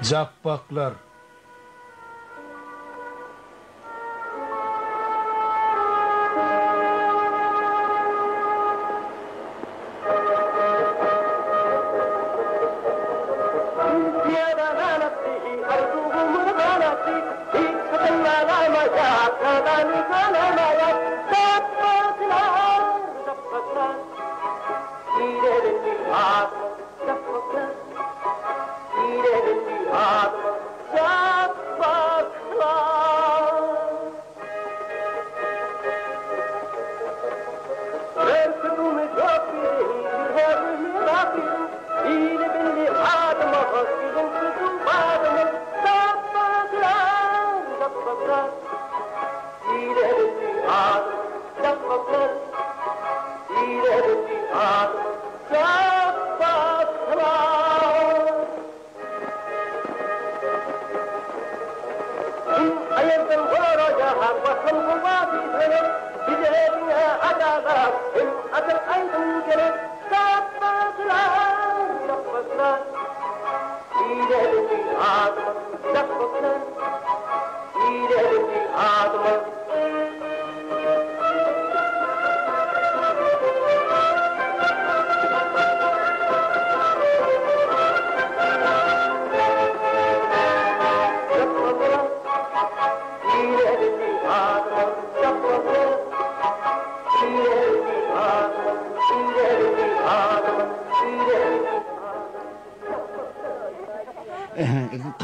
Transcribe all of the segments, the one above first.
Japbaklar.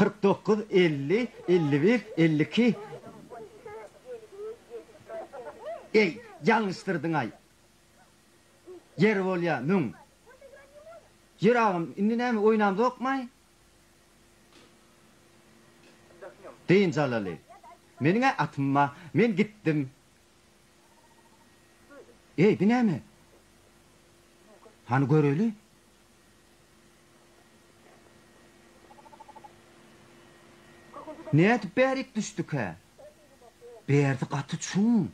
49, 50, 51, 52. Eý, ýalňyşdyrdyň-aý. Ýer bolýa, müň. Ýer agam, indi näme, oýnamzokmaý? Dynç alaly. Meniň-ä atym bar. Men gitdim. Eý, bi näme? Hany göreli. Nädip bärik düşdükä? Bärsi gaty çuň.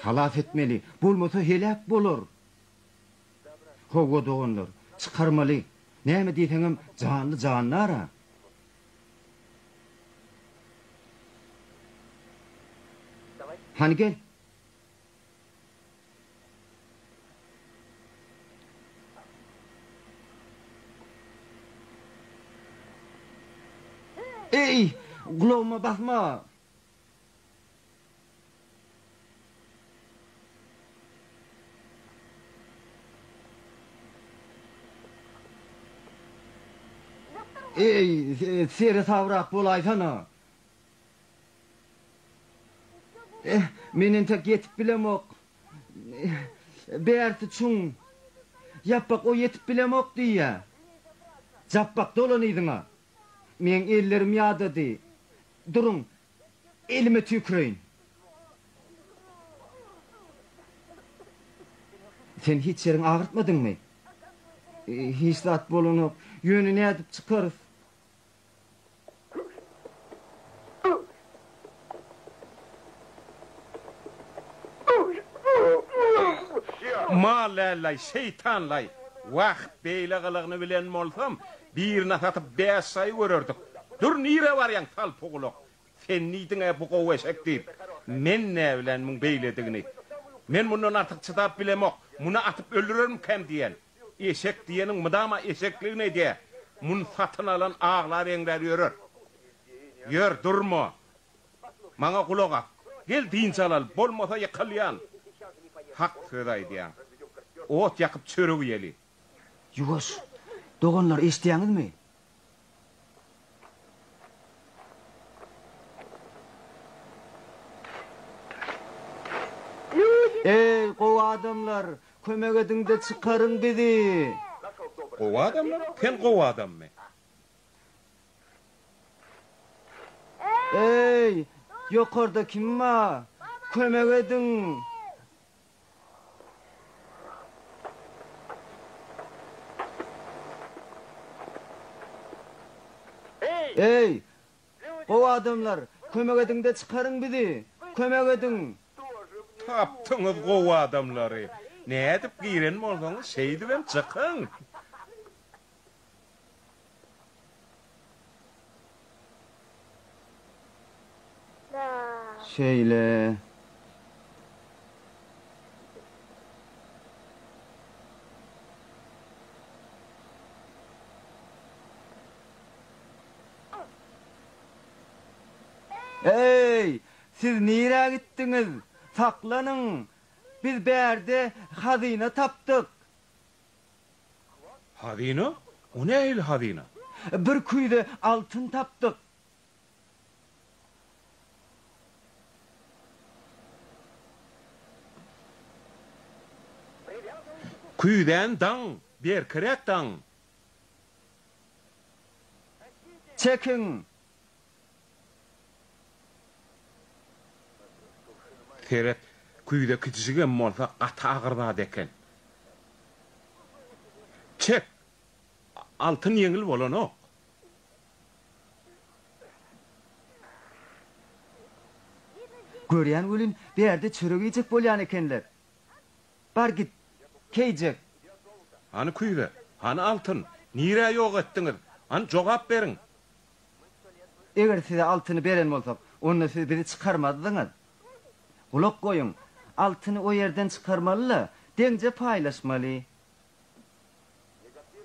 Halas etmeli, bolmasa heläk bolar. Hawa, doganlar, çykarmaly. Näme diýseňem, janly jandar-a. Hany gel. Eý, gulagyma basma! Eý, seresabrak bolaýsana! Eh, men entek ýetip bilemok. Bärsi çuň. Ýapbak o ýetip bilemok diýýä. Japbak dolan yzyňa. Meň ellerim ýadady. Duruň, elime tüýküreýin. Sen hiç ýeriňi agyrtmadyňmy? Hiç zat bolanok. Ýöne nädip çykarys? Mal däl-laý, şeýtan-laý! Wah, beýle gylygyny bilen bolsam, birine satyp bäş şaýy görerdik. Dur, nirä barýaň, salpygulak? Sen diýdiň-ä bu gowy eşek diýip. Men näbilen muň beýledigini. Men mundan artyk çydap bilemok. Muny atyp öldürermikäm diýen. Eşek diýeniň mydama eşekligini edýär. Muny satyn alan aglap-eňräp ýörer. Ýör, durma. Maňa gulak as. Gel dynç alaly, bolmasa ýykylýan. Hak söz aýdýaň. Ot ýakyp çörek iýeli. Ýuwaş! Doganlar, eşidýäňizmi? Eý, gowy adamlar, kömek ediň-de çykaryň bizi! Gowy adamlar? Sen gowy adammy? Eý, ýokarda kim bar? Kömek ediň! Eý, gowy adamlar, kömek ediň-de çykaryň bizi! Kömek ediň! Tapdyňyz gowy adamlary. Nädip giren bolsaňyz, şeýdibem çykyň! Şeýle. Eý, siz nirä gitdiňiz? Saklanyň! Biz bärde hazyna tapdyk. Hazyna? O nähili hazyna? Bir küýze altyn tapdyk. Küýzäni daň, berkiräk daň! Çekiň! Seret, küýze kiçijigem bolsa gaty agyr zat eken. Çek! Altyn ýeňil bolanok. Görýän welin, bärde çörek iýjek bolýan ekenler. Bar git, keýjek. Hany küýze? Hany altyn? Nirä ýok etdiňiz? Hany jogap beriň! Eger size altyny beren bolsak, onda siz bizi çykarmazdyňyz. Gulak goýuň, altyny o ýerden çykarmaly-da, deňje paýlaşmaly.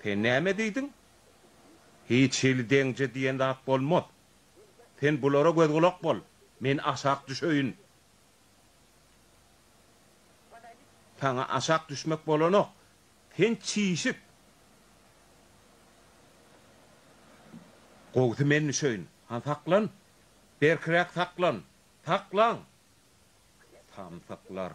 Sen näme diýdiň? Hiç hili deňje diýen zat bolmaz. Sen bulara göz-gulak bol, men aşak düşeýin. Saňa aşak düşmek bolanok. Sen çişik. Gowusy men düşeýin. Han saklan. Berkiräk saklan. Saklan! Samsyklar.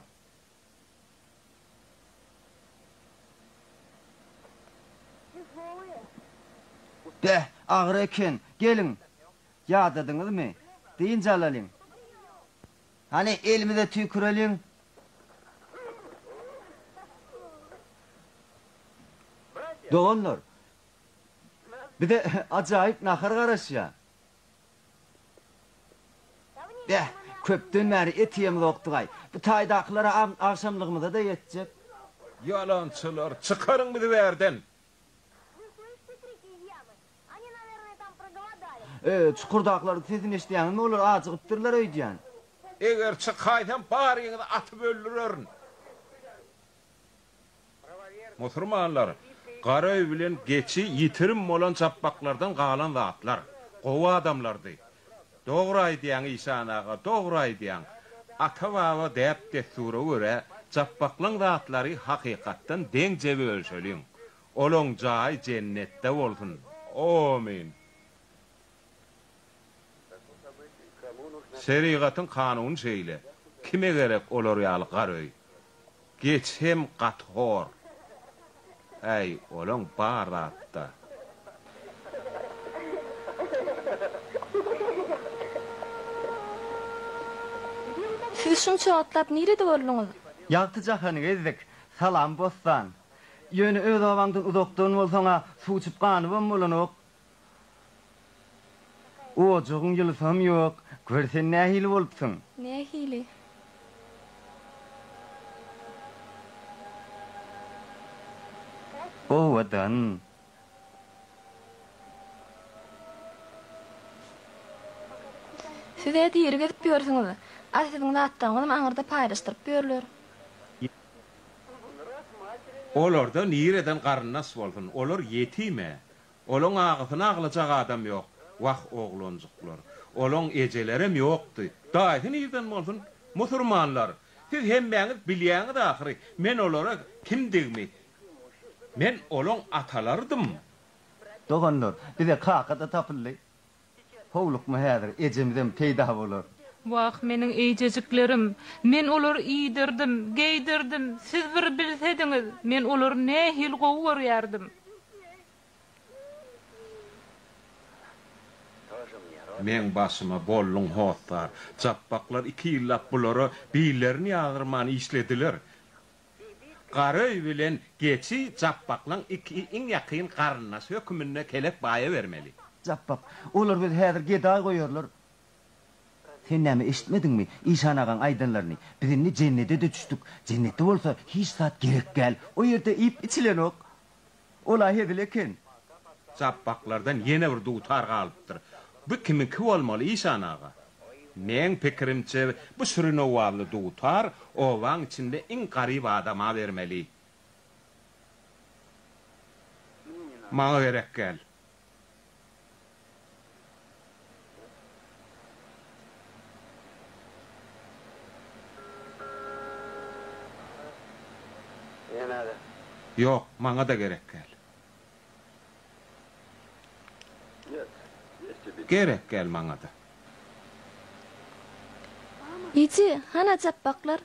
Beh, agyr eken. Geliň. Ýadadyňyzmy? Dynç alalyň. Hany, elimize tüýküreliň. Doganlar, bize ajaýyp nahar garaşýar. Beh, köpden bäri et iýemzokdygaý. Bu taýdakylara agşamlygymyza-da ýetjek. Ýalançylar, çykaryň bizi bärden! Çukurdakylaryň sesini eşidýäňizmi? Olar ajygypdyrlar öýdýän. Eger çykaýsam, baryňyzy atyp öldürerin. Musurmanlar, Garaöý bilen geçi ýitirim bolan çapbaklardan galan zatlar. Gowy adamlardy. Dogry aýdýaň işan aga, dogry aýdýaň. Ata-baba däp-dessura görä, çapbaklaň zatlary hakykatdan deňje bölşeliň. Olaň jaýy jennetde bolsun. Omyn. Şerigatyň kanuny şeýle. Kime gerek olar ýaly gar öý. Geçi hem gaty hor. Äý, olaň bar zatda. Siz şunça wagtlap nirede bolduňyz? Ýagty jahany gezdik. Salam Bossan. Ýöne öz obaňdan uzakdan bolsaň-a suw içip ganybam bolanok. Ojagyň ýylysam ýok. Gör sen nähili bolupsyň? Nähili? Owadan. Siz-ä diri gezip ýörsüňiz. A siziň zatlaryňyzam aňyrda paýlaşdyryp ýörler. Olarda nireden garyndaş bolsun, olar ýetim-ä. Olaň agysyny aglajak adam ýok. Wah, oglanjyklar. Olaň ejelerem ýokdy. Daýysy nirden bolsun? Musurmanlar! Siz hemmäňiz bilýäňiz ahyry, men olara kimdigimi. Men olaň atalarydym. Doganlar, bize kaka-da tapyldy. Howlukma häzir ejemizem peýda bolar. Wah, meniň eýjejiklerim! Men olary iýdirdim, geýdirdim, siz bir bilsediňiz, men olary nähili gowy görýärdim! Meň başyma bolduň hossar. Japbaklar iki ýyllap bulara billerini ýazdyrman işlediler. Garöý bilen geçi Japbaklaň iki iň ýakyn garyndaşy höküminde Kelek baýa bermeli. Japbak, olar bizi häzir gedaý goýarlar. Sen näme eşitmediňmi, işan agaň aýdanlaryny? Biz indi jennede-de düşdük. Jennetde bolsa hiç zat gerek däl. O ýerde iýip-içilenok. Ol-a hezil eken. Japbaklardan ýene bir dutar galypdyr. Bu kimiňki bolmaly, işan aga? Meň pikirimçe, bu şirin owazly dutar obaň içinde iň garyp adama bermeli. Maňa gerek däl. Ýok, maňa-da gerek däl. Gerek däl maňa-da. Eje, hana japbaklar?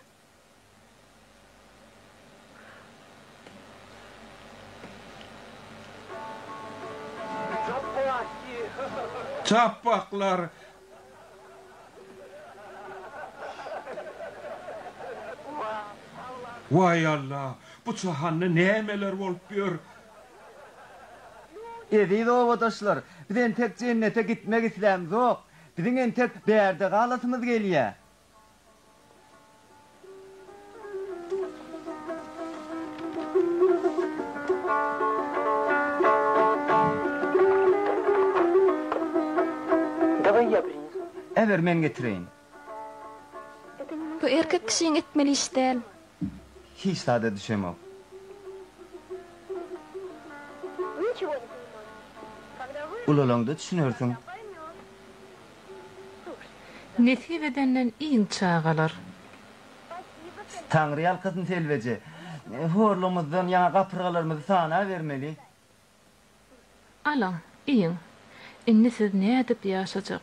Japbaklar! Waý Alla, bu jahanda nämeler bolup ýör? Eziz obadaşlar, biz entek jennete gitmek islämzok. Biziň entek bärde galasymyz gelýär. Äber men getireýin. Bu erkek kişiň etmeli işi däl. Hiç zada düşemok. Ulalaňda düşünersiň. Nesip edenden iýiň çagalar. Taňry ýalkasyn Selbeje. Horlugymyzdan ýaňa gapyrgalarymyzy sanabermeli. Alyň, iýiň. Indi siz nädip ýaşajak?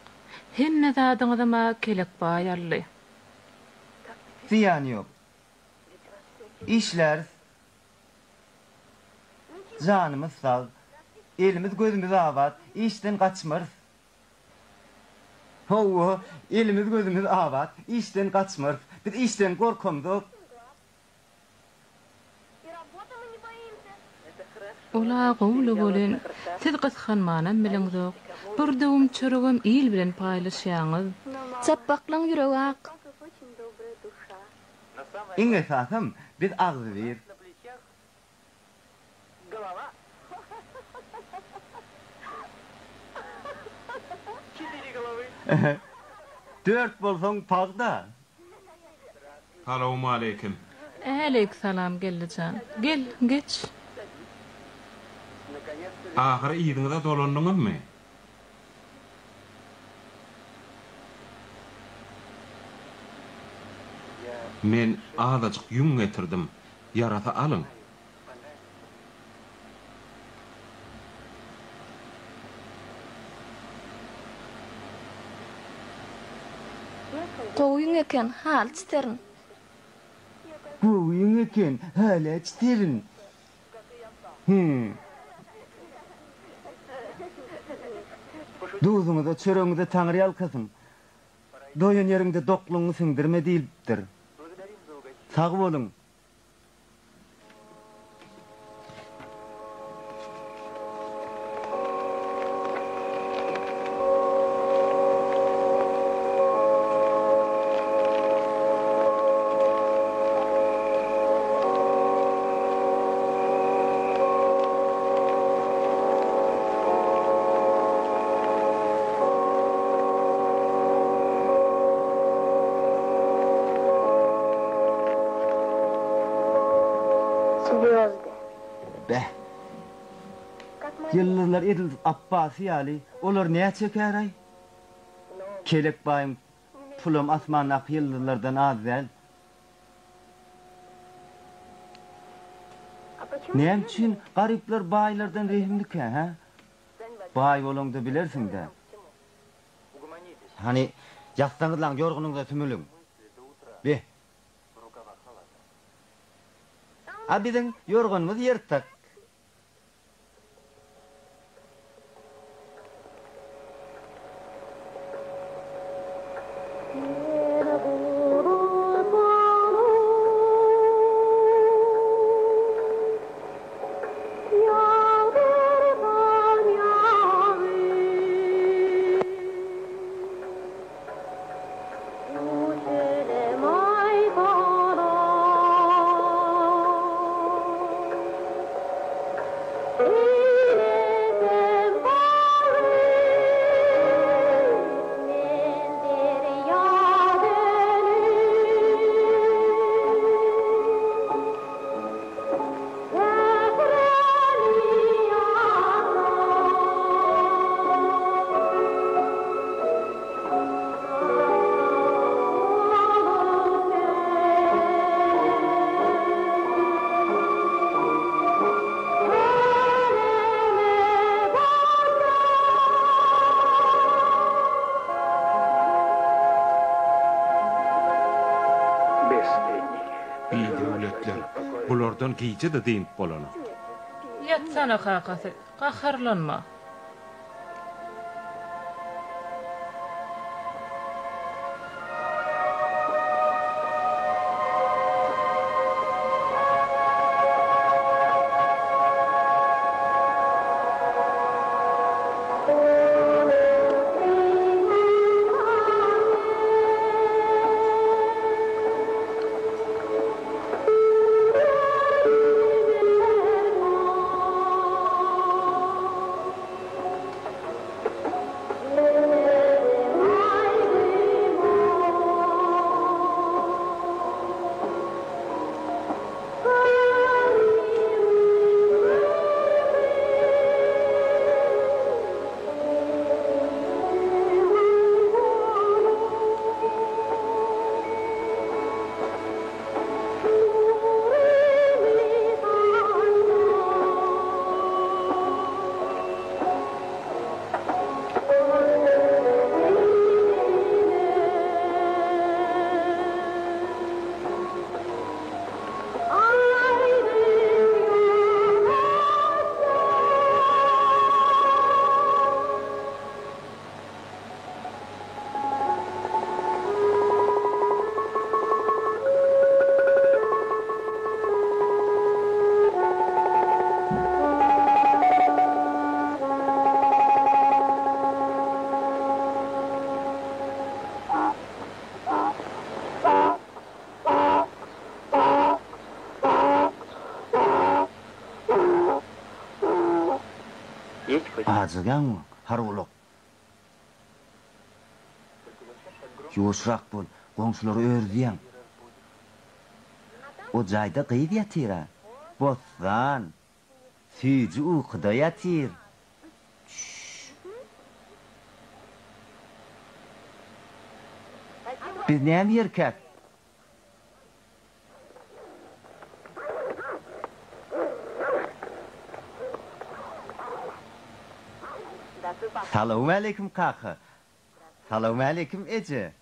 Hemme zadyňyzam-a Kelekbaý aldy. Zyýany ýok. Işläris. Janymyz sag, elimiz gözümiz abat, işden gaçmarys. Hawa, elimiz gözümiz abat, işden gaçmarys. Biz işden gorkamzok. Ol-a gowy-la welin, siz gysganmanam bileňzok. Bir döwüm çöregem il bilen paýlaşýaňyz. Çapbaklaň ýüregi ak. Iň esasam, biz agzybir. Dört bolsaň pagda. Salowmaleýkim. Äleýk salam Geldi jan. Gel, geç. Ahyry yzyňyza dolandyňyzmy? Men azajyk ýüň getirdim. Ýarasa alyň. Gowy ýüň eken, haly çiterin. Gowy ýüň eken, haly çiterin. Hü. Duzuňyza, çöregiňize Taňry ýalkasyn. Doýan ýeriňde doklugyňy siňdirme diýlipdir. Sag boluň. Beh. Ýyldyzlar edil Apbasy ýaly, olar näçe käraý? Kelek baýyň pulam asmandaky ýyldyzlardan az däl. Näme üçin garyplar baýlardan rehimlikä, hä? Baý bolaňda bilersiň-dä. Hany, ýatsaňyzlaň, ýorgunyňyza sümüliň. Be. A biziň ýorganymyz ýyrtyk. Gorkudan gije-de dynıp bolanok. Ýatsana kakasy, gaharlanma. Ajygýaňmy, hargulak? Ýuwaşrak bol, goňşulary örüzýäň. O jaýda gyz ýatyr-a. Bossan! Süýji ukuda ýatyr. Çüş. Biz näme ýerkäk? Salowmaleýkim kaka. Salowmaleýkim eje.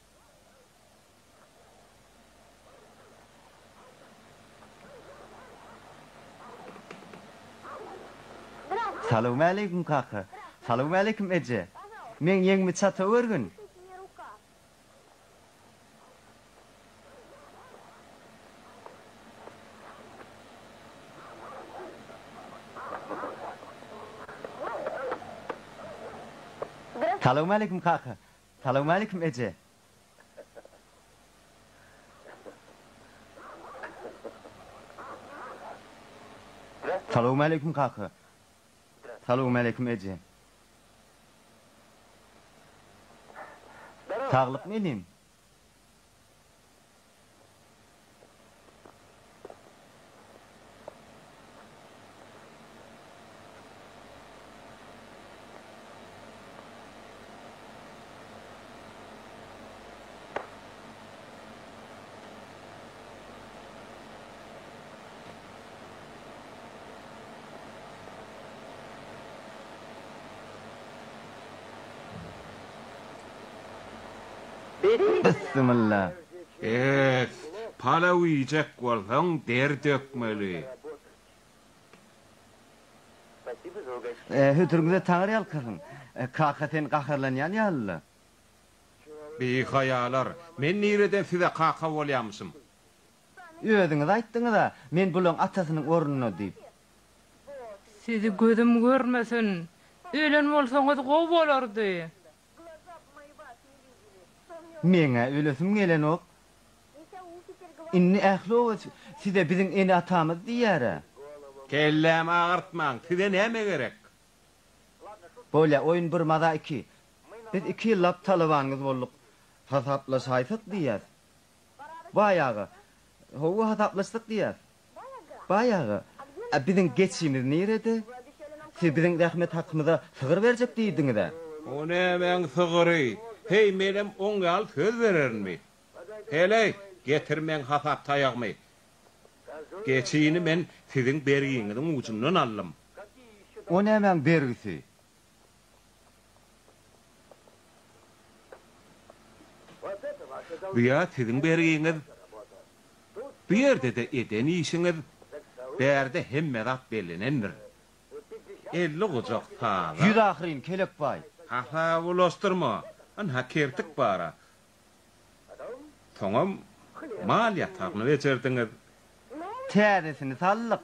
Salowmaleýkim kaka. Salowmaleýkim eje. Meň ýeňimi çatawergin. Salowmaleýkim kaka. Salowmaleýkim eje. Salowmaleýkim kaka. Salowmaleýkim eje. Saglykmy inim? Bissimilla. Es, palaw iýjek bolsaň der dökmeli. Hödüriňize Taňry ýalkasyn. Kaka sen gaharlanýan ýaly-la. Bihaýalar, men nireden size kaka bolýamyşym? Özüňiz aýtdyňyz-a, men bulaň atasynyň ornuna diýip. Sizi gözüm görmesin. Ölen bolsaňyz gowy bolardy. Meň-ä ölesim gelenok. Indi ähli oba size biziň ene-atamyz diýýär-ä. Kellämi agyrtmaň, size näme gerek? Bolýa, oýun bir, maza iki. Biz iki ýyllap talabanyňyz bolduk. Hasaplaşaýsak diýýäs. Baý aga, Hawa, hasaplaşsak diýýäs. Baý aga, A biziň geçimiz nirede? Siz biziň zähmet hakymyza sygyr berjek diýdiňiz-ä? O nämäň sygyry? Heý, menem oň ýaly söz bererinmi? Heleý, getir meň hasap taýagymy. Geçini men siziň bergiňiziň ujundan aldym. O nämäň bergisi? Bu-ýa siziň bergiňiz. Bu ýerde-de eden işiňiz. Bärde hemme zat bellenendir. 50 gujak sazak. Ýüz ahyryn, Kelekbaý. Hasaby bulaşdyrma. Ynha kertik bar-a. Soňam mal ýatagyny bejerdiňiz. Täzesini saldyk.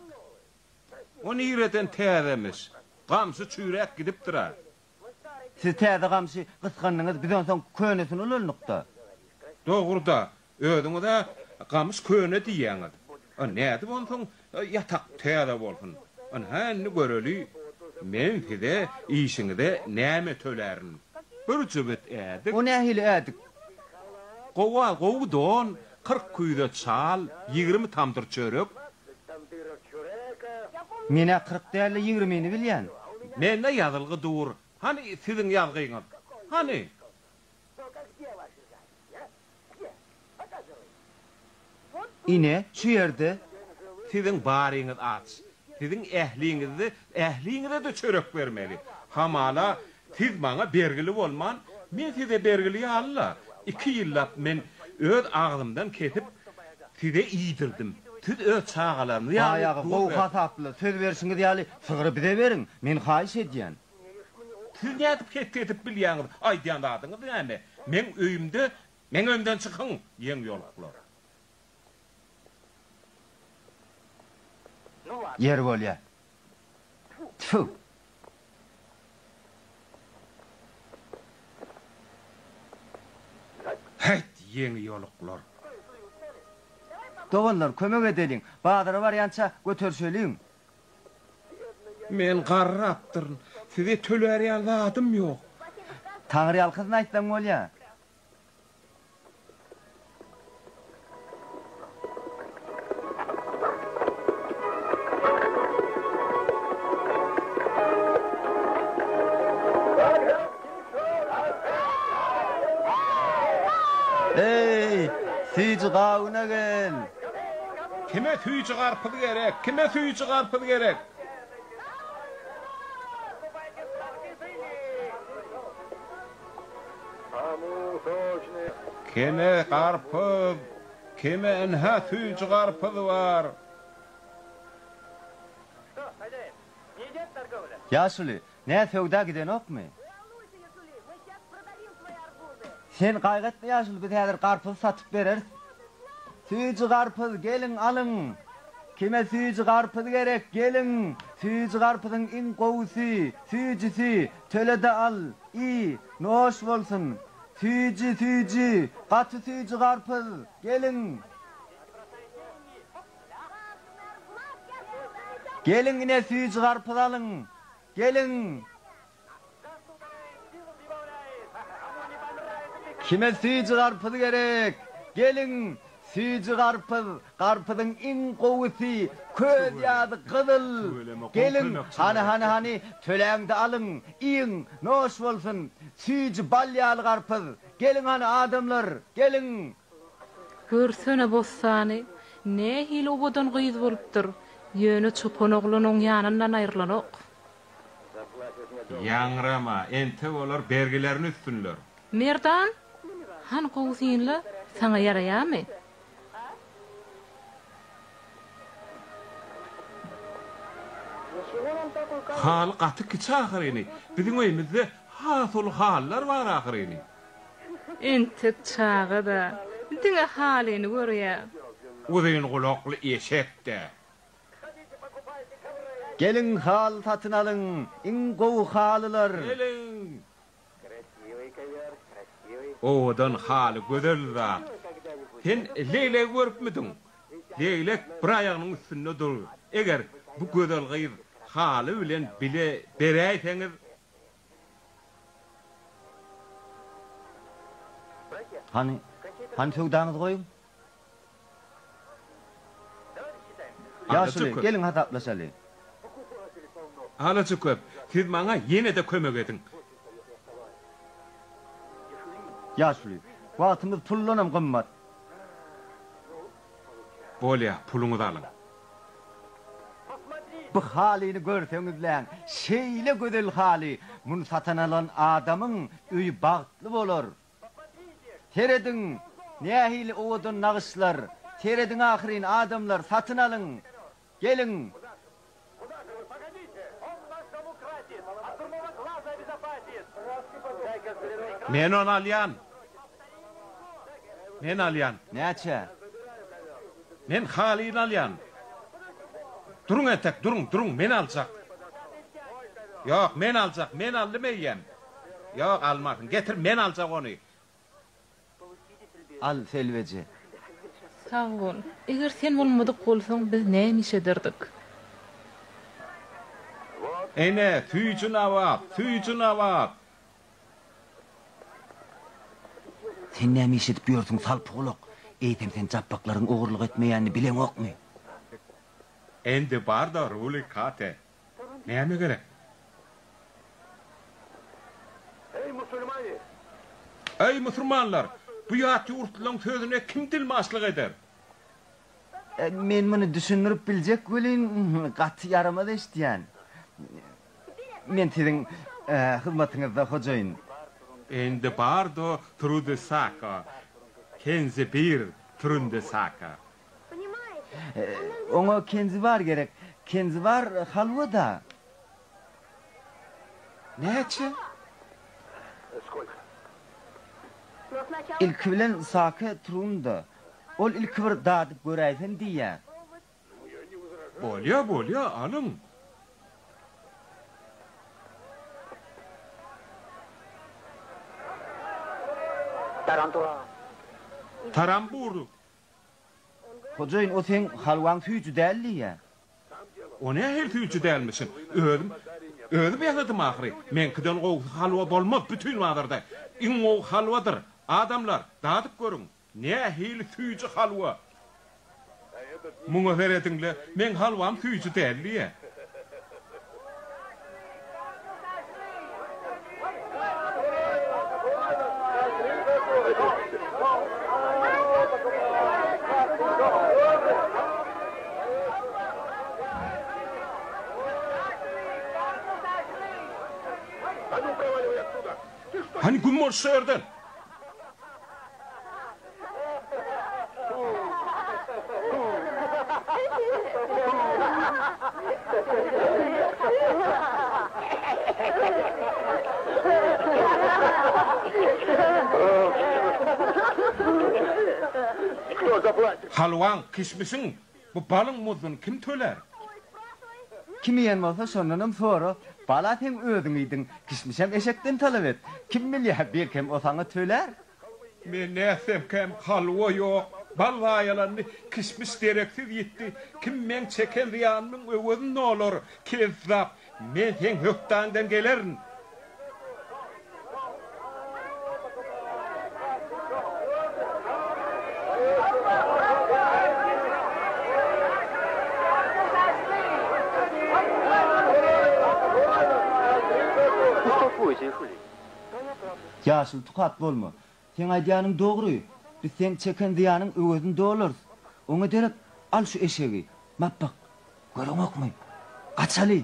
O nireden täzemiş? Gamşy çüýräp gidipdir-ä. Siz täze gamşy gysgandyňyz, biz onsoň könesini ulandyk-da. Dogry-da, özüňiz-ä gamyş köne diýýäňiz. A nädip onsoň ýatak täze bolsun? Ynha indi göreli, men size işiňize näme tölärin? Bir jübüt ädik. O nähili ädik? Gowa, gowy don, 40 küýze çal, 20 tamdyr çörek. Men-ä 40 däl-de, ýigrimini bilýän. Mende ýazylgy dur. Hany siziň ýazgyňyz? Hany? Ine, şu ýerde. Siziň baryňyz aç. Siziň ähliňizde, ähliňize-de çörek bermeli. Hamala, siz maňa bergili bolman, men size bergili ýaly-la. Iki ýyllap men öz agzymdan kesip, size iýdirdim. Siz öz çagalaryňyz ýaly Baý aga, gowy hasaply, söz berşiňiz ýaly, sygry bize beriň, men haýyş edýän. Siz nädip hetdi edip bilýäňiz, aýdýan zadyňyz näme? Meň öýümde, meň öýümden çykyň, ýeň ýoluklar. Ýeri bolýa. Tfu! Häýt, ýeňi ýoluklar. Doganlar, kömek edeliň. Bazara barýança göterişeliň. Men garrapdyryn. Size tölär ýaly zadym ýok. Taňryýalkasyn aýtsaň bolýa. Eý, süýji gawuna gel! Kime süýji garpyz gerek? Kime süýji garpyz gerek? Kime garpyz? Kime ynha süýji garpyz bar? Ýaşuly, nä söwda gidenokmy? Sen gaýgy etme ýaşuly, biz häzir garpyzy satyp bereris. Süýji garpyz, geliň alyň! Kime süýji garpyz gerek, geliň! Süýji garpyzyň iň gowusy, süýjüsi, töle-de al, iý, noş bolsun! Süýji, süýji, gaty süýji garpyz, geliň! Geliň ine süýji garpyz alyň! Geliň! Kime süýji garpyz gerek? Geliň, süýji garpyz, garpyzyň iň gowusy, köz ýaly gyzyl. Geliň, hany, hany, hany, töläň-de alyň, iýiň, noş bolsun. Süýji bal ýaly garpyz. Geliň hany, adamlar, geliň! Görsene Bossany, nähili owadan gyz bolupdyr. Ýöne çopan oglan oň ýanyndan aýrylanok. Ýaňrama, entek olar bergilerini üstünler. Merdan, hany gowy synla, saňa ýaraýarmy? Haly gaty kiçi ahyryny. Biziň öýümizde has uly halylar bar ahyryny. Entek çaga-da, diňe halyny görýär. Uzyn gulakly eşek-dä. Geliň haly satyn alyň, iň gowy halylar. Geliň! Owadan haly gözel zat. Sen leglegi görüpmidiň? Leglek bir aýagynyň üstünde dur. Eger bu gözel gyz haly bilen bile beräýseňiz. Hany, hany söwdaňyzy goýuň. Ýaşuly, geliň hasaplaşaly. Alyjy köp. Siz maňa ýene-de kömek ediň. Ýaşuly, wagtymyz puldanam gymmat. Bolýa, puluňyzy alyň. Bu halyny görseňizläň, şeýle gözel haly, muny satan alan adamyň öýi bagtly bolar. Serediň, nähili owadan nagyşlar! Serediň ahyryn, adamlar, satyn alyň! Geliň! Men ony alýan. Men alýan. Näçe? Men halyny alýan. Duruň entek, duruň, duruň, men aljak. Ýok, men aljak, men aldym eýýäm. Ýok, almarsyň. Getir, men aljak ony. Al, Selweje. Sag bol. Eger sen bolmadyk bolsaň, biz näme iş ederdik? Ene, süýji nabat, süýji nabat! Sen näme iş edip ýörsüň, salpygulak? Eýsem sen japbaklaryň ogurlyk etmeýänini bileňokmy? Endi bar-da, Ruli kate. Näme gerek? Eý, musulmanlar! Bu ýat ýurtlylaň sözüne kim dilmaçlyk eder? Men muny düşündirip biljek welin, gaty ýaramaz eşidýän. Men siziň hyzmatyňyzda, hojaýyn. Endi bardo trudesaka, kenzi bir trundesaka. Oňa kenzibar gerek. Kenzibar halwa-da. Näçe? Ilki bilen sake trunda. Ol ilki bir dadyp göräýsin diýýär. Bolýa, bolýa, alyň. Tarambur. Hojaýyn, o seň halwaň süýji däl diýýä. O nähili süýji dälmişin? Özüm, özüm ýasadym ahyry. Meňkiden gowusy halwa bolmaz bütin bazarda. Iň gowy halwadyr. Adamlar, dadyp görüň. Nähili süýji halwa! Muňa serediň-le, meň halwam süýji däl diýýä. Hany güm bol şu ýerden! Halwaň, kişmişiň, bu balyň muzduny kim tölär? Kim iýen bolsa şondanam sora. Bala seň özüň iýdiň, kişmişem eşekden talap et. Kim bilýär, belkem o saňa tölär. Men nätsemkäm, halwa ýok, bal zaýalandy, kişmiş dereksiz ýitdi. Kim meň çeken zyýanymyň öwezini dolar? Kezzap, men seň hökdaňdan gelerin. Ýaşuly tukat bolma. Seň aýdýanyň dogry. Biz seň çeken zyýanyň öwezini dolarys. Oňa derek al şu eşegi. Mapbak, göreňokmy? Gaçaly!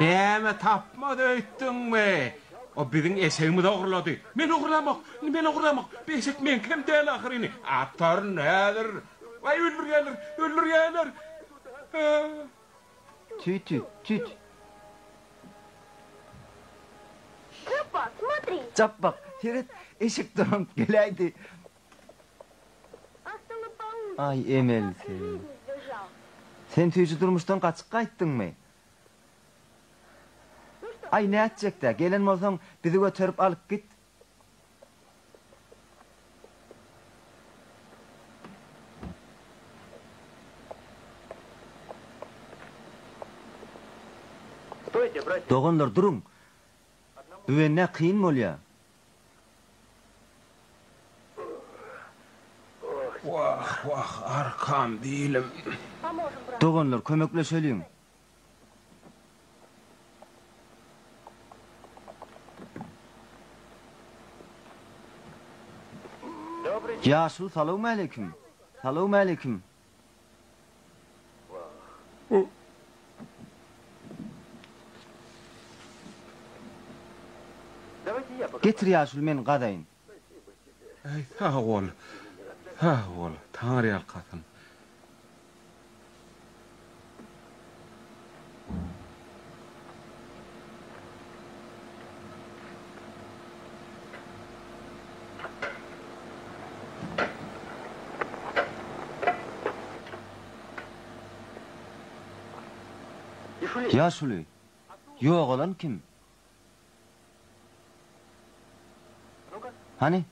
Näme tapmaz öýtdüňmi? O biziň eşegimizi ogurlady. Men ogurlamok, men ogurlamok. Bu eşek meňkem däl ahyryny. Ataryn häzir. Waý öldürýärler, öldürýärler. Tüt-tüt, tüt. Japbak, seret, eşek dolanyp geläýdi. Aý, emelsiz. Sen süýji durmuşdan gaçyp gaýtdyňmy? Aý, nätjek-dä, gelen bolsaň, bizi göterip alyp git. Doganlar, duruň! Bu bendä kyn bolýa. Wah, wah, arkam, bilim. Doganlar, kömekleşeliň! Ýaşuly salowmaleýkim. Salowmaleýkim. Getir ýaşuly men gazaýyn. Äý sag bol, sag bol, Taňryýalkasyn. Ýaşuly, ýogalan kim? Hany?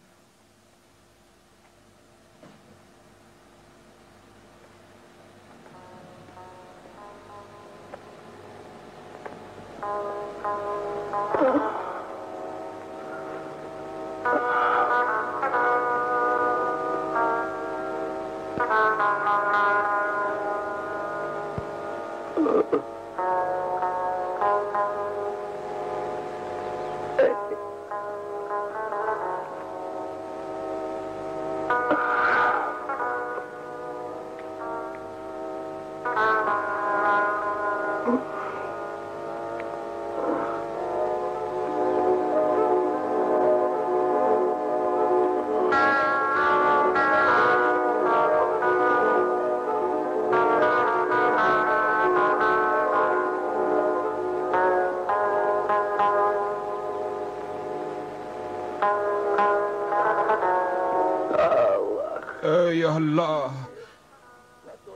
Eý Alla!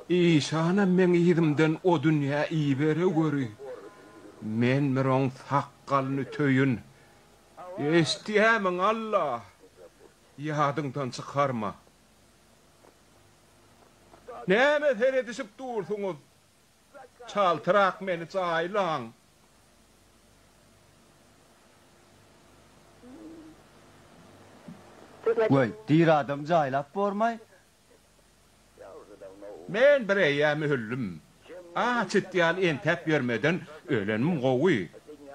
Işanam meň yzymdan o dünýä ibereweri. Men bir oň sakgalyny töýün. Eşitýämiň Alla! Ýadyňdan çykarma. Näme seredişip dursuňyz? Çaltrak meni jaýlaň. Weý, diri adamy jaýlap bormaý? Men bir eýýäm öldüm. Aç it ýaly entäp ýörmeden ölenim gowy.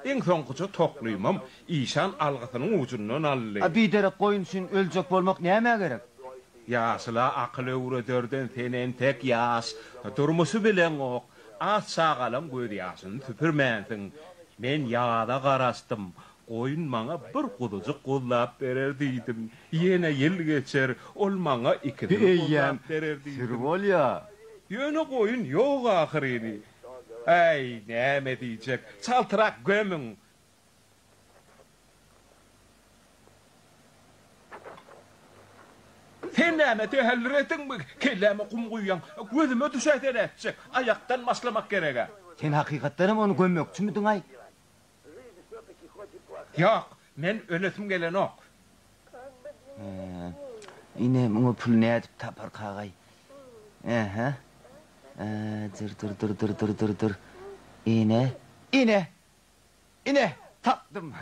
Iň soňkuja toklymam işan algysynyň ujundan aldy. A biderek goýun üçin öljek bolmak nämä gerek? Ýaşula akyl öwrederden sen entek ýaş, durmuşy bileňok, az çagalaň gözýaşyny süpürmänsiň. Men ýaza garaşdym, goýun maňa bir guzujyk guzlap berer diýdim. Ýene ýyl geçer, ol maňa Bi ikisini eýýäm guzlap berer süri diýdim. bolýa. Ýöne goýun ýok ahyryny. Äý, näme diýjek, çaltrak gömüň. Sen näme dälirädiňmi, kelläme gum guýýaň, gözüme düşäýse nätjek, aýakdan başlamak gereg-ä. Sen hakykatdanam ony gömmekçimidiň-aý? Ýok, men ölesim gelenok. Hä, ine, muňa pul nädip taparkagaý? Ähä. Dyr-dyr-dyr-dyr-dyr-dyr-dyr. Ine, ine! Ine, tapdym!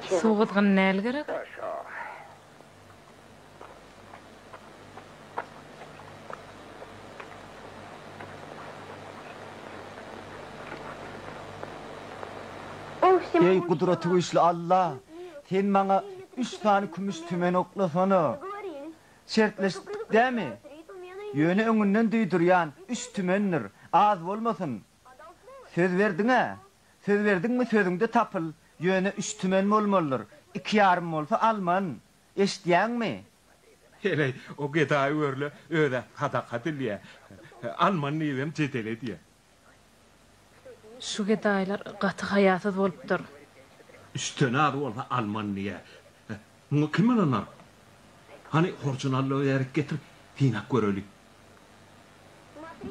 Suw gyzgyn däl gerek? Eý, Gudratygüýçli Alla! Sen maňa üç sany kümüş tümen oklasana. Şertleşdik dämi? Ýöne öňünden duýdurýan, üç tümendir, az bolmasyn. Söz berdiň-ä? Söz berdiňmi, sözüňde tapyl. Ýöne üç tümen bolmalydyr. Iki ýarym bolsa alman. Eşidýäňmi? Heleý, o gedaý görle, öz-ä sadaka dilýä. Alman diýibem jedel edýä. Şu gedaýlar gaty haýasyz bolupdyr. Üçden az bolsa alman diýýä. Muňa kim ynanar? Hany, horjun al-da bärik getir, synap göreli.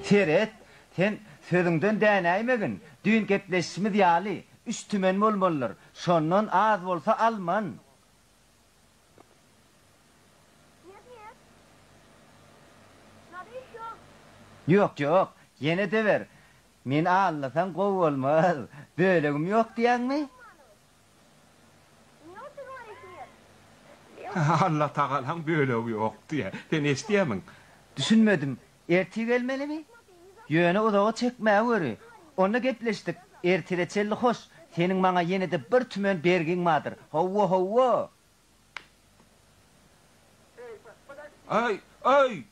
Seret, sen sözüňden dänäýmegin, düýn gepleşişimiz ýaly, üç tümen bolmalydyr. Şondan az bolsa alman. Ýok, ýok, ýene-de ber. Meni aldasaň gowy bolmaz. Bölegim ýok diýýäňmi? Allatagalaň bölegi ýok diýýär. Sen eşidýärmiň? Düşünmedim. Ertir gelmelimi? Ýöne uzaga çekmäweri. Onda gepleşdik. Ertire çenli hoş. Seniň maňa ýene-de bir tümen bergiň bardyr. Hawa, hawa! Aý, aý!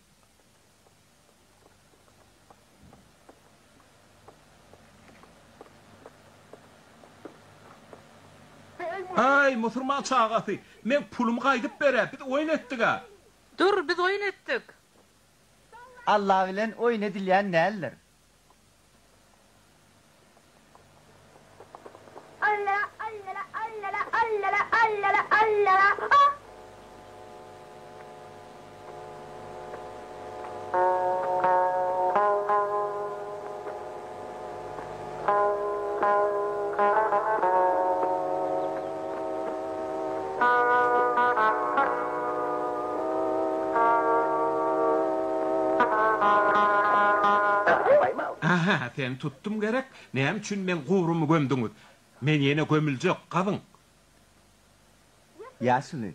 Aý, musurman çagasy, meň pulumy gaýdyp ber-ä, biz oýun etdik-ä. Dur, biz oýun etdik. Alla bilen oýun edilýän däldir. Aha, seni tutdum gerek? Näme üçin meň gubrumy gömdüňiz? Men ýene gömüljek, gazyň! Ýaşuly.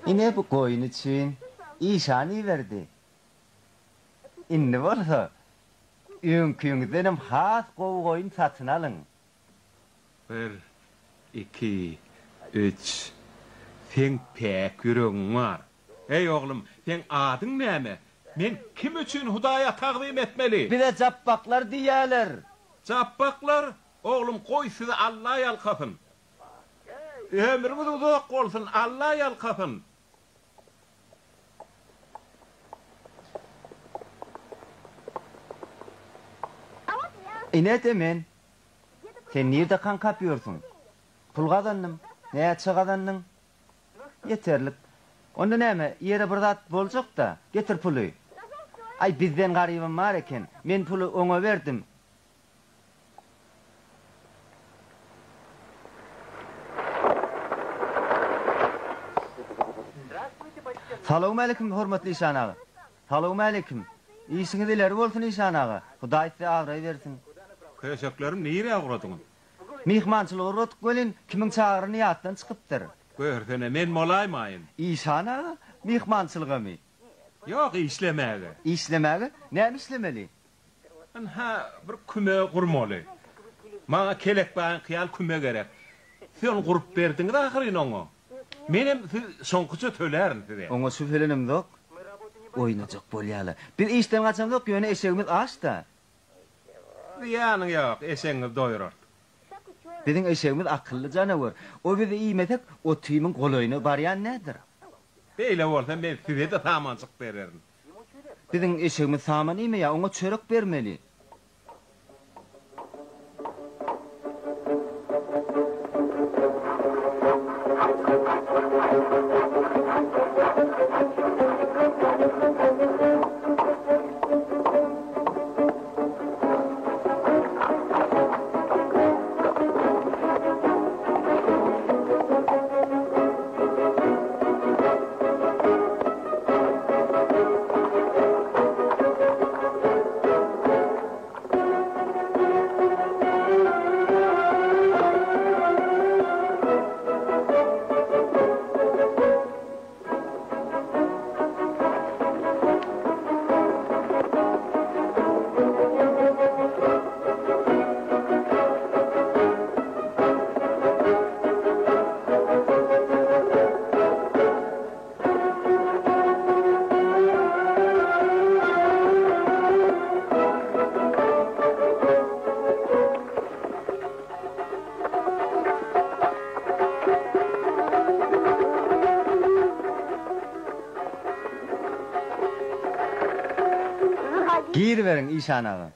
Ine bu goýun üçin işan iberdi. Indi bolsa, öňküňizdenem has gowy goýun satyn alyň. Bir, iki, üç. Seň päk ýüregiň bar. Eý, oglum, seň adyň näme? Men kim üçin Hudaýa tagzym etmeli? Bize japbaklar diýýärler. Japbaklar? Oglum, goý sizi Alla ýalkasyn. Ömrüňiz uzak bolsun, Alla ýalkasyn. Ine-de men. Sen nirde kaňkap ýörsüň? Pul gazandym. Näçe gazandyň? Ýeterlik. Onda näme, ýere bir zat boljak-da. Getir puly. Aý, bizden garybam bar eken. Men puly oňa berdim. Salowmaleýkim, hormatly işan aga. Salowmaleýkim. Işiňiz ileri bolsun, işan aga. Hudaý size abraý bersin. Köşeklerimi nirä ugradyňyz? Myhmançylyga ugradyk welin, kimiň çagyrany ýatdan çykypdyr. Görsene, men bolaýmaýyn. Işan aga, myhmançylygamy? Ýok, işlemäge. Işlemäge? Näme işlemeli? Ynha, bir küme gurmaly. Maňa Kelekbaýyňky ýaly küme gerek. Siz ony gurup berdiňiz ahyryn oňa. Menem siz şoňkyça tölärin size. Oňa şübhelenemzok. Oýnajak bolýarlar. Biz işden gaçamzok, ýöne eşegimiz aç-da. Zyýanyň ýok, eşegiňiz doýurar. Biziň eşegimiz akylly janawer. O bizi iýmesek, otymyň golaýyna barýan nädir? Beýle bolsa men size-de samanjyk bererin. Biziň eşegimiz saman iýmeýär, oňa çörek bermeli. Giriberiň işan aga.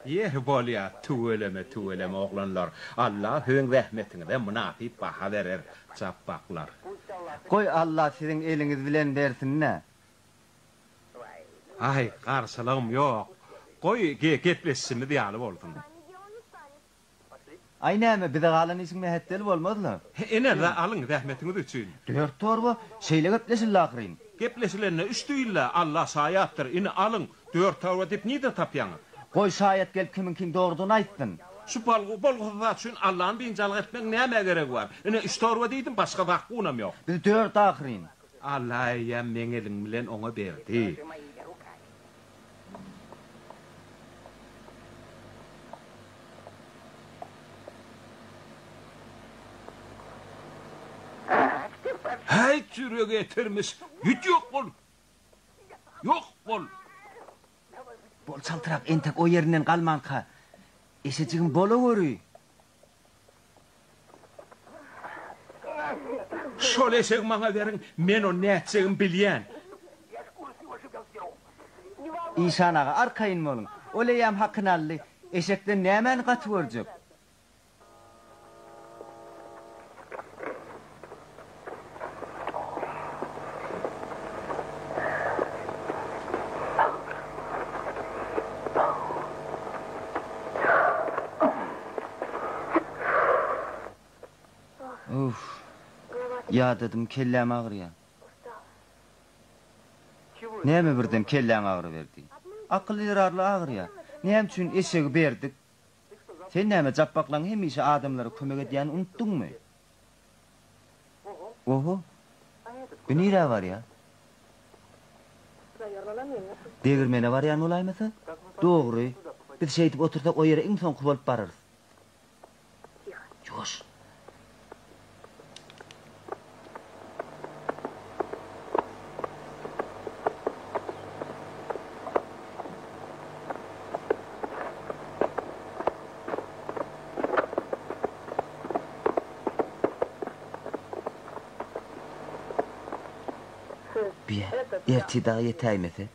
Ýeri bolýa tüweleme tüweleme oglanlar Alla siziň zähmetiňize mynasyp baha berer Japbaklar. Goý Alla siziň eliňiz bilen bersinä. Aý garşylygym ýok. Goý gepleşişimiz ýaly bolsun. Aý näme, bize galan işiň mähetdel bolmaz-la. Ine-le, alyň, zähmetiňiz üçin. Dört torba? Şeýle gepleşildi ahyryn. Gepleşilende üç diýildi, Alla şaýatdyr. Ine, alyň, dört torba diýip nirden tapýaňyz? Goý, şaýat gelip kimiňkiň dogrudygyny aýtsyn. Şu bolgusyz zat üçin Allany biynjalyk etmegiň nämä geregi bar? Ine, üç torba diýdim, başga zakgunam ýok. Biz dört ahyryn. Alla eýýäm meň elim bilen oňa berdi. Häý, çürege etermiş! Ýüt ýok bol! Ýok bol! Bol çaltrak, entek o ýerinden galmanka. Eşejigim bolaweri! Şol eşegi maňa beriň, men ony nätjegimi bilýän. Işan aga, arkaýyn boluň. Ol eýýäm hakyny aldy. Eşekden nämäni gaty görjek? Uff. Ýadadym, kelläm agyrýar. Näme birden kelläň agyryberdi? Akyl zerarly agyrýar. Näme üçin eşegi berdik? Sen näme Japbaklaň hemişe adamlara kömek edýänini unutdyňmy? Oho. Bu nirä barýar? Degirmene barýan bolaýmasa? Dogry. Biz şeýdip otursak o ýere iň soňky bolup bararys. Ýuwaş. Biýe, ertir dagy ýetäýmese.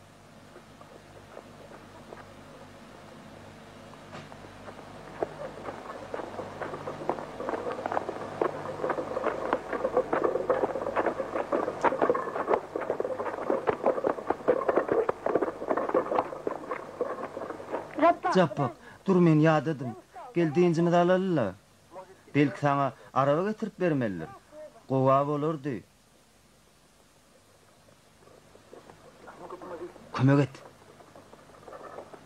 Japbak, dur men ýadadym. Gel dynjymyzy alaly-la. Belki saňa araba getirip bermelidir. Gowa bolardy. Kömek et.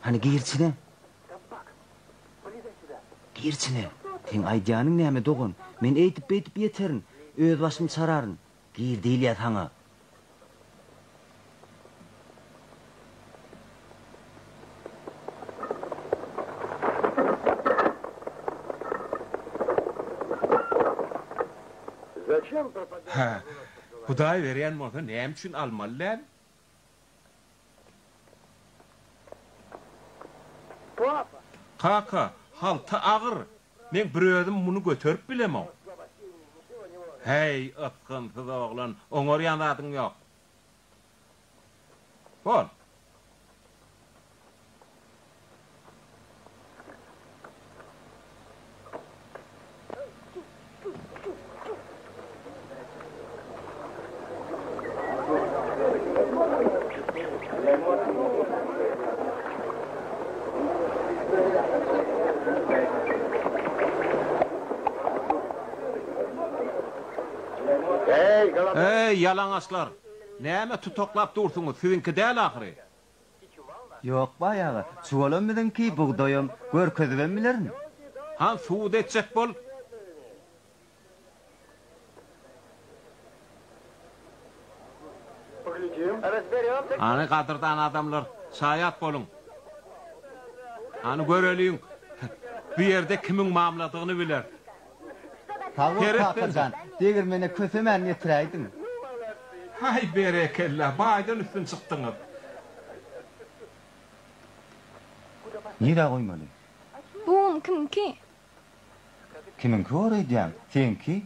Hany gir içine. Gir içine. Seň aýdýanyň näme dogan? Men eýdip-beýdip ýeterin. Öz başymy çararyn. Gir diýilýär saňa. Hä, Hudaý berýän bolsa näme üçin almaly däl? Kaka, halta agyr, meň bir özüm muny göterip bilemok. Häý, ysgynsyz oglan, oňarýan zadyň ýok. Bol. Eý, ýalaňaçlar! Näme tutaklap dursuňyz, siziňki däl ahyry. Ýok, baý aga, çuwalam biziňki, bugdaýam, görkezibem bilerin. Han, subut etjek bol. Hany, gadyrdan adamlar, şaýat boluň. Hany, göreliň, bu ýerde kimiň mamladygyny bileris. Sag bol kaka jan, degirmene kösemän getiräýdiň. Haý berekella, baýdan üstün çykdyňyz. Nirä goýmaly? Bu un kimiňki? Kimiňki bor öýdýäň? Seňki.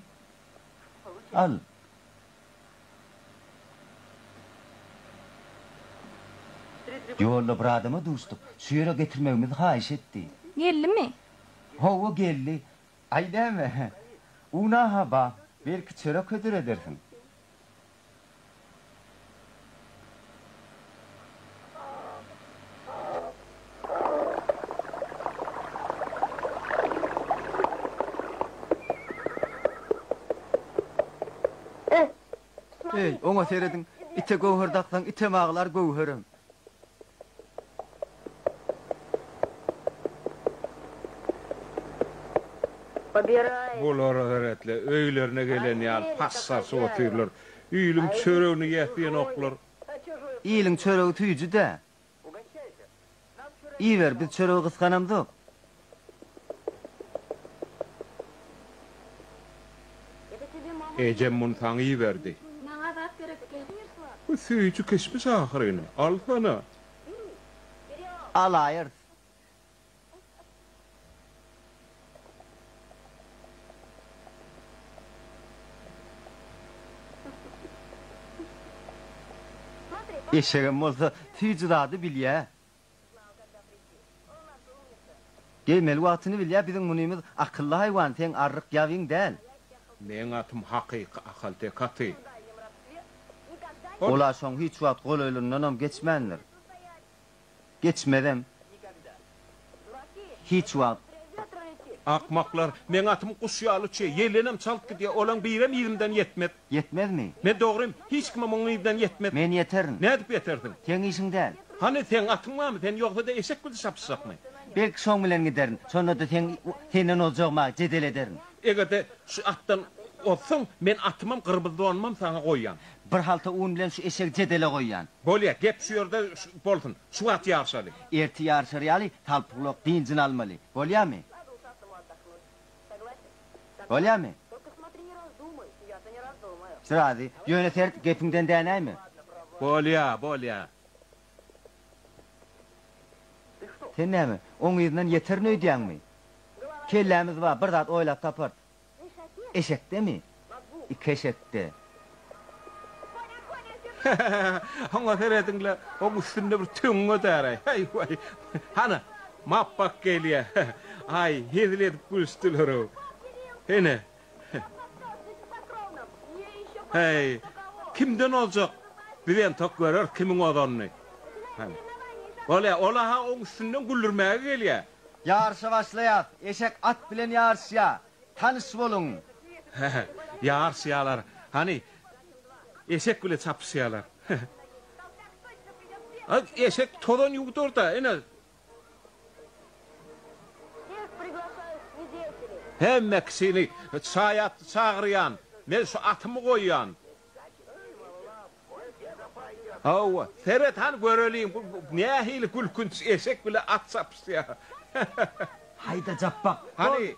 Al. Ýolda bir adama duşduk. Şu ýere getirmegimizi haýyş etdi. Geldimi? Hawa, geldi. Aý näme? Una-ha bar. Belki çörek hödür edersiň. Eý, oňa serediň, ite göwher daksaň, item aglar, göwherem. Bulara seretle, öýlerine gelen ýaly passaşyp otyrlar. Iliň çöregini iýäsienoklar. Iliň çöregi süýji-dä. Iýiber, biz çöregi gysganamzok. Ejem muny saňa iberdi. Maňa zat gerekdi. Bu süýji kişmiş ahyryn, alsana. Alaýarys. Eşegem bolsa süýji zady bilýä. Gelmeli wagtyny bilýä biziň munymyz akylly haýwan seň arryk ýabyň däl. Meň atym hakyky ahalteke aty. Ol-a şoň hiç wagt golaýlyndanam geçmändir. Geçmezem. Hiç wagt. Akmaklar, meň atym guş ýaly uçýar, ýeldenem çalt gidýär, olaň birem yzymdan ýetmez. Ýetmezmi? Men dogrym, hiç kimem muň yzyndan ýetmez. Men ýeterin. Nädip ýetersiň? Seň işiň däl. Hany, seň atyň barmy? Sen ýogsa-da eşek bilen çapyşjakmy? Belki şoň bilen giderin. Şonda-da seň senden ozjagyma jedel ederin. Eger-de şu atdan ozsaň, men atymam, gyrmyzy donumam saňa goýýan. Bir halta un bilen şu eşegi jedele goýýan. Bolýa, gep şu ýerde bolsun. Şu wagt ýaryşaly. Ertir ýaryşar ýaly salpygulak dynjyny almaly. Bolýamy? Bolýamy? Razy. Ýöne seret, gepiňden dänäýme. Bolýa, bolýa. Sen näme, oň yzyndan ýeterin öýdýäňmi? Kellämiz bar, bir zat oýlap taparys. Eşekdemi? Iki eşekde. Oňa serediň-le, oň üstünde bir töňňe däräý. Häý, waý. Hany, Mapbak gelýä. Aý, hezil edip gülüşdiler-ow. Ene. Häý, kimden ozjak? Biz entek göreris kimiň ozanyny. Hany. Bolýa, ol-a oň üstünden güldürmäge gelýä. Ýaryşa başlaýas. Eşek at bilen ýaryşýa. Tanyş boluň. Hä-hä, ýaryşýalar. Hany, eşek bile çapyşýalar. Aý, eşek tozan ýuwdar-da, ine. Hemme kişini şaýat çagyrýan. Men şu atymy goýýan. Hawa, seret hany göreliň, bu nähili gülkünç eşek bile at çapyşýar. Haýda Japbak, Hany,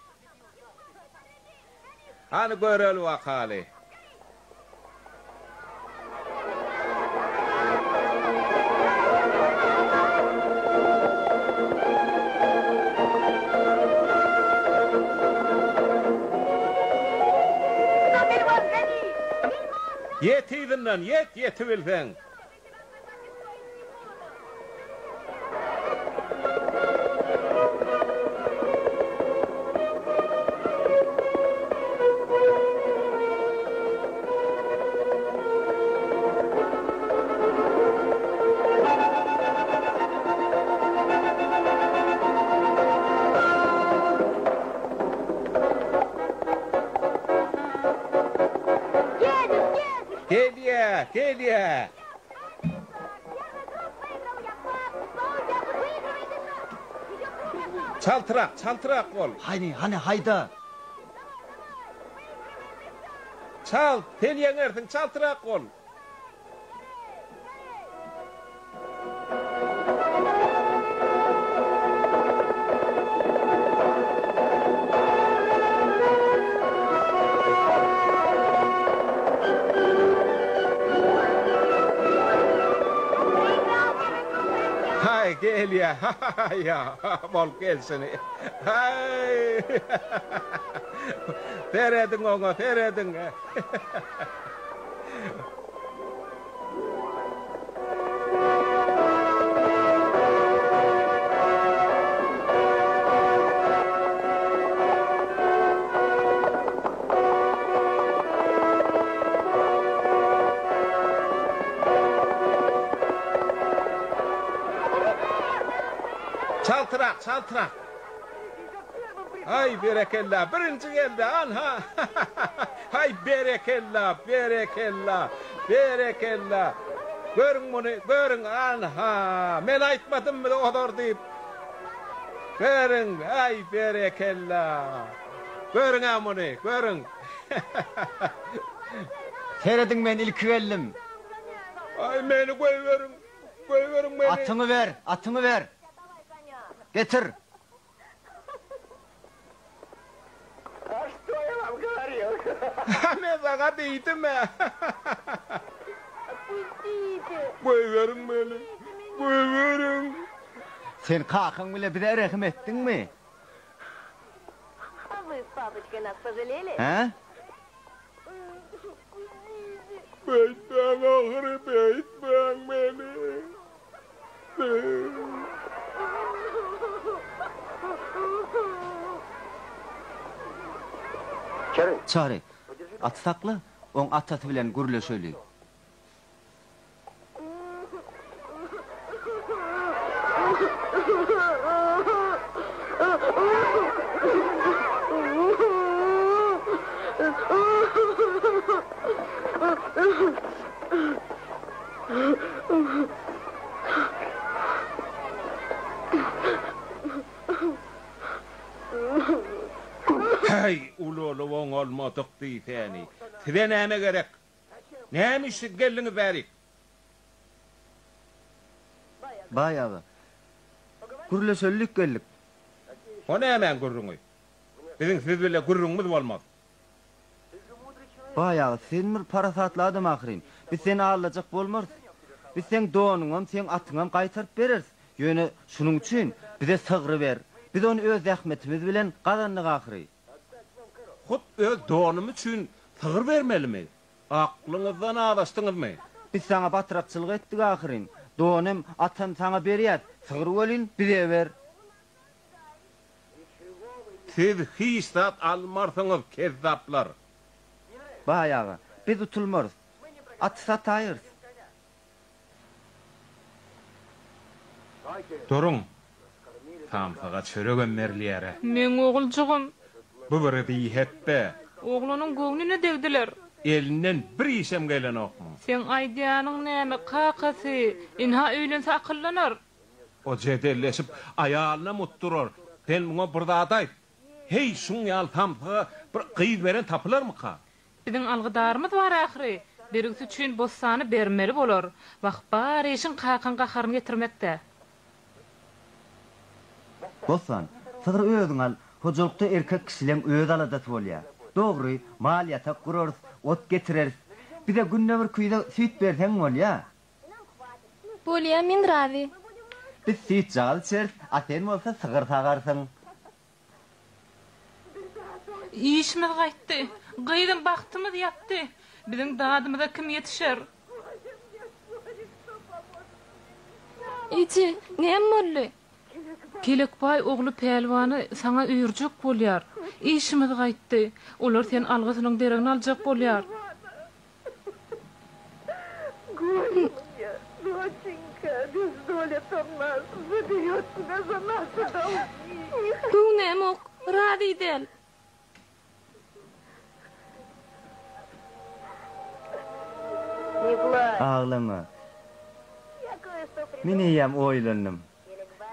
hany göreli bakaly. Ýet yzyndan, ýet, ýetibilseň! Gelýä, gelýä! Çaltrak, çaltrak bol! Hany, hany, haýda! Çalt, sen ýeňersiň, çaltrak bol! Haý, gelýä, ha-ha-ha-ýa, bolup gelşini. Haý! Serediň oňa, serediň! Çaltrak, çaltrak. Aý, berekella, birinji geldi, anha! Haý, berekella, berekella! Berekella! Görüň muny, görüň, anha! Men aýtmadymmy ozar diýip. Görüň, aý, berekella! Görüň-ä muny, görüň! Serediň, men ilki geldim. Aý, meni goýberiň, goýberiň meni! Atyňy ber, atyňy ber! Getir! Men saňa diýdim-ä. Goýberiň meni, goýberiň. Sen kakaň bile bize rehim etdiňmi? Hä? Beýtmäň ahyry, beýtmäň meni. Çary, aty sakla, oň atasy bilen gürleşeli. Häý, ulalyp oňalmadyk diýsäni. Size näme gerek? Näme üçin geldiňiz bärik? Baý aga, gürleşelilik geldik. O nämäň gürrüňi? Biziň siz bile gürrüňimiz bolmaz. Baý aga, sen bir parasatly adam ahyryn. Biz seni aldajak bolmarys. Biz seň donuňam, seň atyňam gaýtaryp bereris. Ýöne şunuň üçin bize sygry ber. Biz ony öz zähmetimiz bilen gazandyk ahyry. Hut öz donym üçin sygyr bermelimi? Aklyňyzdan azaşdyňyzmy? Biz saňa batrakçylyk etdik ahyryn. Donem, atam saňa berýäs, sygry welin bize ber. Siz hiç zat almarsyňyz, kezzaplar! Baý aga, biz utulmarys. Aty sataýarys. Duruň! Samsyga çöregem berilýär-ä. Meň oguljygym. Bu bir bihepbe. Oglanyň göwnüne degdiler. Elinden bir işem gelenokmy? Seň aýdýanyň näme, kakasy? Ynha öýlense akyllanar. O jedelleşip, aýalynam utdurar. Sen muňa bir zat aýt. Heý, şuň ýaly samsyga bir gyz beren tapylarmyka? Biziň algydarymyz bar ahyry. Bergisi üçin Bossany bermeli bolar. Wah, bar işiň kakaň gaharyny getirmekde. Bossan, sygry özüň al. Hojalykda erkek kişileň öz aladasy bolýar. Dogry, mal ýatak gurarys, ot getireris. Bize günde bir küýze süýt berseň bolýar. Bolýa, men razy. Biz süýtjagaz içeris, a sen bolsa sygyr sagarsyň. Işimiz gaýtdy. Gyzym, bagtymyz ýatdy. Biziň dadymyza kim ýetişer? Eje, näme boldy? Kelekbaý ogly Pälwany saňa öýerjek bolýar. Işimiz gaýtdy. Olar sen algysynyň deregini aljak bolýar. Göwnämok, razy däl. Aglama. Men eýýäm oýlandym.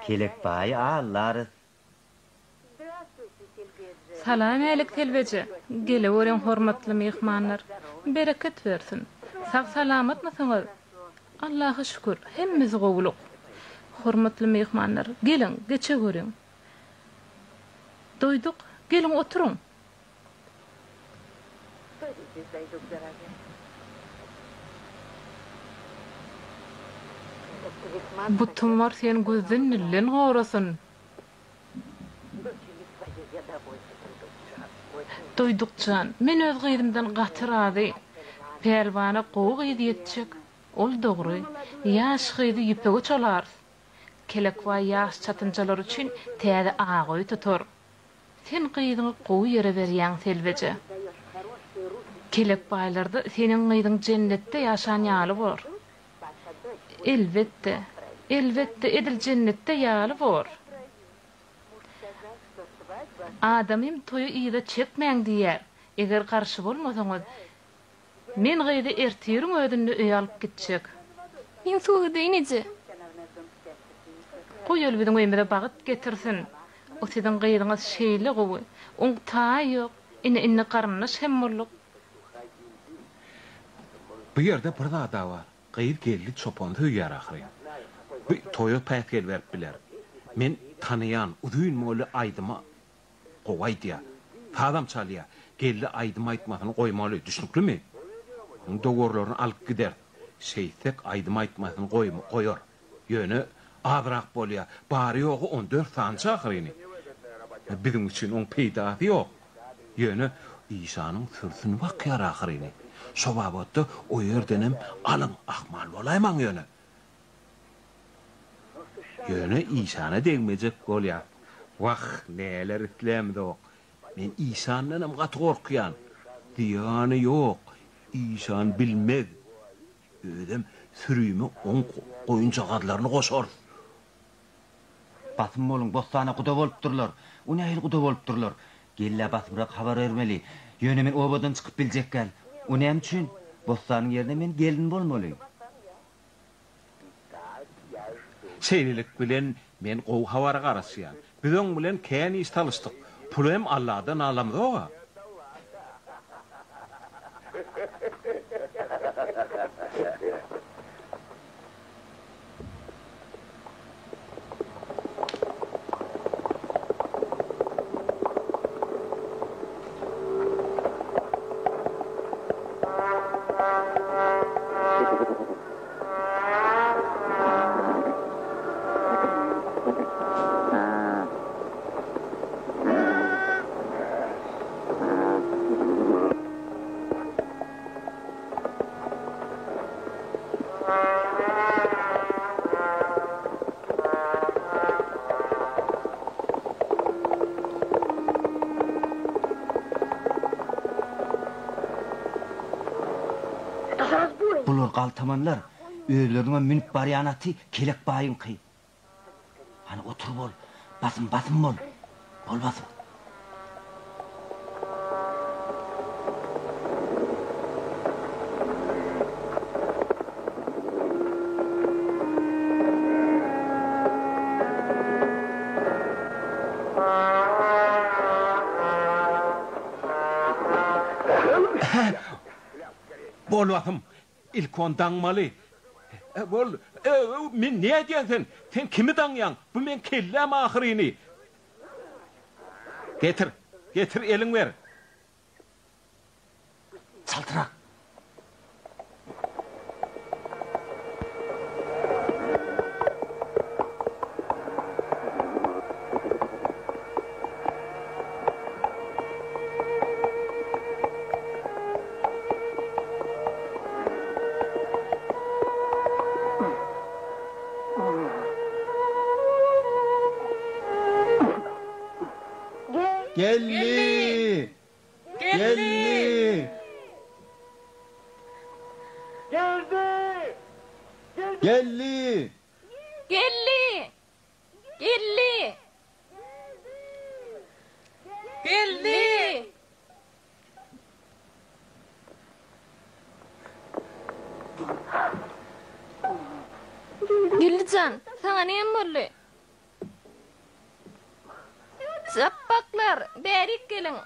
Kelekbaýy aldarys. Salam-älik Selbeje! Geleweriň hormatly myhmanlar! Bereket bersin! Sag-salamatmysyňyz? Allaha şükür, hemmesi gowulyk. Hormatly myhmanlar, geliň, geçeweriň. Doýduk, geliň oturyň! Bu tumar seni gözden-dilden gorasyn! Doýduk jan, men öz gyzymdan gaty razy. Pälwana gowy gyz ýetjek. Ol dogry. Ýaş gyzy ýüpege çolarys. Kelekbaý ýaş çatynjalar üçin täze agoý tutar. Sen gyzyňy gowy ýere berýäň, Selbeje. Kelekbaýlarda seniň gyzyň jennetde ýaşan ýaly bor. Elbetde, elbetde, edil jennetde ýaly bor. Adamym toýy yza çekmäň diýýär. Eger garşy bolmasaňyz, Men gyzy ertiriň özünde öýe alyp gitjek. Men suwa gideýin eje. Goý ol biziň öýümize bagt getirsin. O siziň gyzyňyz şeýle gowy. Oň taýy ýok. Ine indi garyndaş hem bolduk. Bu ýerde bir zada bar. Gyz Geldi çopany söýýär ahyryn. Bu toýa päsgel berip biler. Men tanaýan, uzyn boýly aýdyma gowy aýdýar. Sazam çalýar. Geldi aýdym aýtmasyny goýmaly, düşnüklimi? Onuň dowarlaryny alyp gideris. Şeýtsek aýdym aýtmasyny goýar. Ýöne azrak bolýar. Bary-ýogy on dört sanyça ahyryny. Biziň üçin oň peýdasy ýok. Ýöne işanyň sürüsini bakýar ahyryny. Şo babatda o ýerdenem alyň, ahmal bolaýmaň ýöne. Ýöne işana degmejek bolýas. Wah, näler islämzok. Men işandanam gaty gorkýan. Zyýany ýok, işan bilmez. Özem sürime oň goýunjagazlaryny goşarys. Basym boluň, Bossana guda bolupdyrlar. O nähili guda bolupdyrlar? Gellä basymrak habar bermeli. Ýöne men obadan çykyp biljek däl. O näme üçin? Bossanyň ýerine men gelin bolmaly. Şeýlelik bilen, men gowy habara garaşýan. Biz oň bilen kän iş salyşdyk. Puly hem Alladan alamzog-a. Bular galtamanlar. Özleriniňem münüp barýan aty Kelek baýyňky. Hany otur bol. Basym, basym bol. Bol basym. Bol basym. Ilki ony daňmaly. Bol. Men nädýäň sen? Sen kimi daňýaň? Bu meň kelläm ahyryny. Getir. Getir, eliň ber. Çaltrak. Geldi! Geldi! Geldi! Geldi! Geldi! Geldi! Geldi! Geldi jan, saňa näme boldy? Japbaklar, bärik geliň!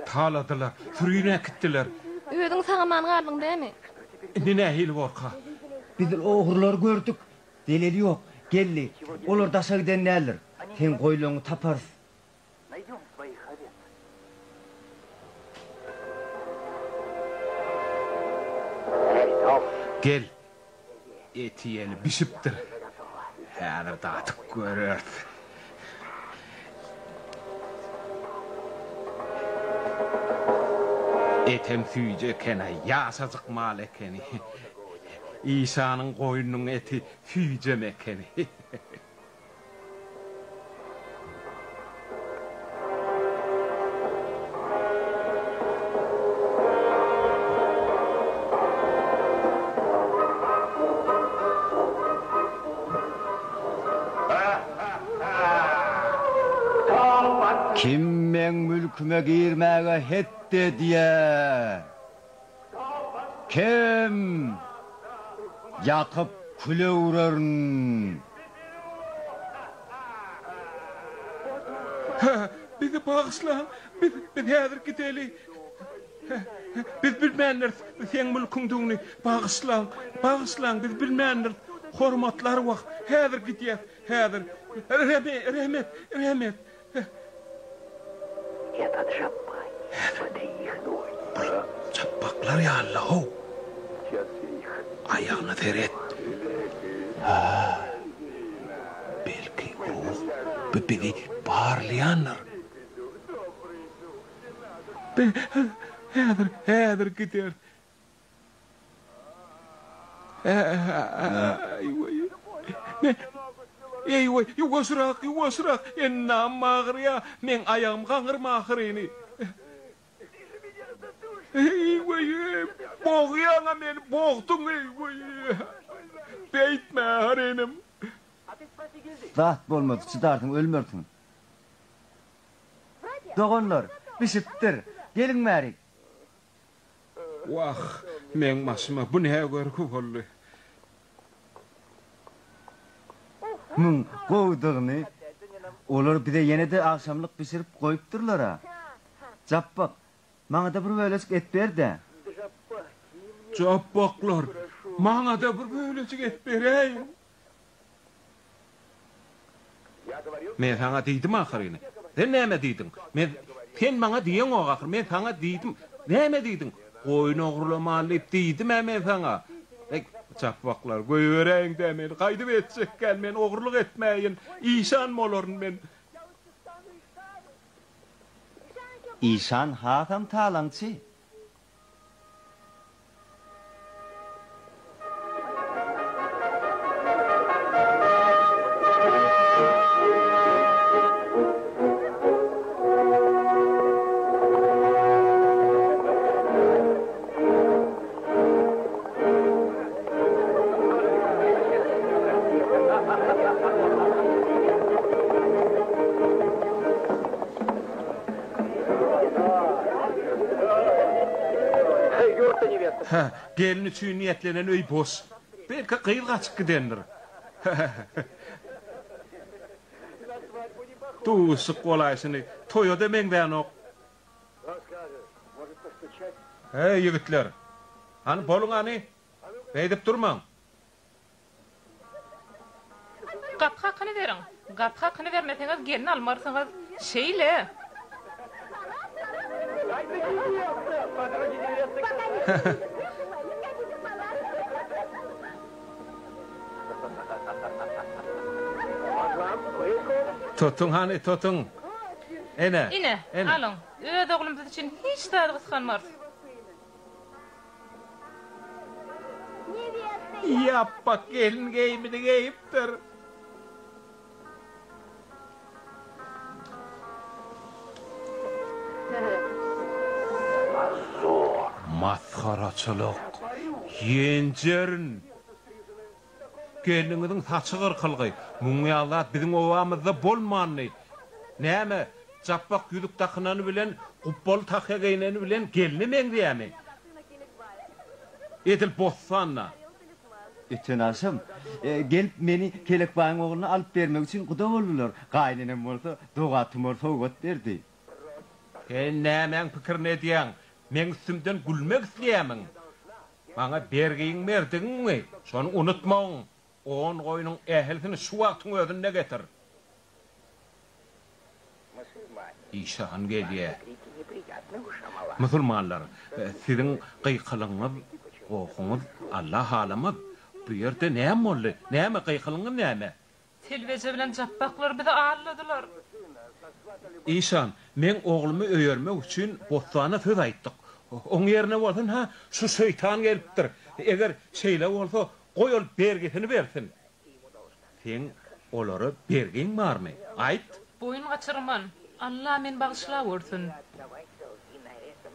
Taladylar, sürini äkitdiler. Özüň sag-aman galdyň dämi? Indi nähili borka? Biz ogrulary gördük. Zeleli ýok. Geldi. Olar daşa giden däldir. Seň goýlaňy taparys. Gel. Eti ýeli bişipdir. Häzir dadyp göreris. Etem süýji eken-aý, ýaşajyk mal ekeni. Işanyň goýnunyň eti süýjem ekeni. Kim meň mülküme. Mülküme girmäge het edýär? Kim? Ýakyp küle öwrerin. Hä, bizi bagyşlaň, biz, biz häzir gideli. Biz bilmändiris seň mülküňdigini. Bagyşlaň, bagyşlaň, biz bilmändiris. Hormatly arwah, häzir gidýäs, häzir. Rehmet, rehmet, rehmet. Bul çapbaklar ýaly-la-how. Aýagyna seret. Hä, belki ruh bu bizi barlaýandyr. Häzir, häzir gideris. Eý-weý, ýuwaşrak, ýuwaşrak, endamym agyrýa, meň aýagym gaňyrma ahyryny. Eý-weý, bogýaň-a meni, bogduň, eý-weý. Beýtme ahyrynym. Zat bolmaz, çydarsyň, ölmersiň. Doganlar, bişipdir. Geliň bärik. Wah, meň başyma bu nä görgi boldy? Muň gowudygyny olar bize ýene-de agşamlyk bişirip goýupdyrlar-a. Japbak, maňa-da bir bölejik et ber-dä. Japbaklar, maňa-da bir bölejik et beräýiň. Men saňa diýdim ahyryny. Sen näme diýdiň? Men Sen maňa diýeňok ahyry. Men saňa diýdim. Näme diýdiň? Goýun ogurlamaly diýip diýdim-ä men saňa. Eý, çapbaklar, goýberäýiň-dä meni. Gaýdyp etjekgäl men ogurlyk etmäýin. Işan bolaryn men. Işan hasam talaňçy. Hä, gelin üçin niýetlenen öý boş. Belki gyz gaçyp gidendir. Duşuşyk bolaýşyny toýa-da meňzänok. Heý, ýigitler! Hany, boluň hany! Beýdip durmaň! Gapy hakyny beriň. Gapy hakyny bermeseňiz gelin almarsyňyz. Şeýle. Tutuň hany, tutuň. Ene. Ine, alyň. Öz oglumyz üçin hiç zady gysganmarys. Ýapbak gelin geýimini geýipdir. Masgaraçylyk. Ýenjerin. Gelniňiziň saçy gyrkylgy. Muň ýaly zat biziň obamyzda bolmandy. Näme, Japbak ýüzük dakynany bilen, gupbaly tahýa geýneni bilen gelne meňzeýämi? Edil Bossanda. Öten agşam, gelip meni Kelekbaýyň ogluna alyp bermek üçin guda boldular. Gaýynenem bolsa doga-tumar sowgat berdi. Sen nämäň pikirini edýäň? Meň üstümden gülmek isleýämiň? Maňa bergiň berdigiňmi? Şony unutmagyn. On goýnuň ählisini şu wagtyň özünde getir. Işan gelýär. Musulmanlar, siziň gykylygyňyz, gohuňyz Alla halamaz. Bu ýerde näme boldy? Näme, gykylygyňyz näme? Telbeje bilen Japbaklar bizi aldadylar. Işan, meň oglumy öýermek üçin Bossana söz aýtdyk. Oň ýerine bolsa, ynha, şu şeýtan gelipdir. Eger şeýle bolsa, goý ol bergisini bersin. Seň olara bergiň barmy? Aýt! Boýun gaçyrman, Alla meni bagyşlawörsün.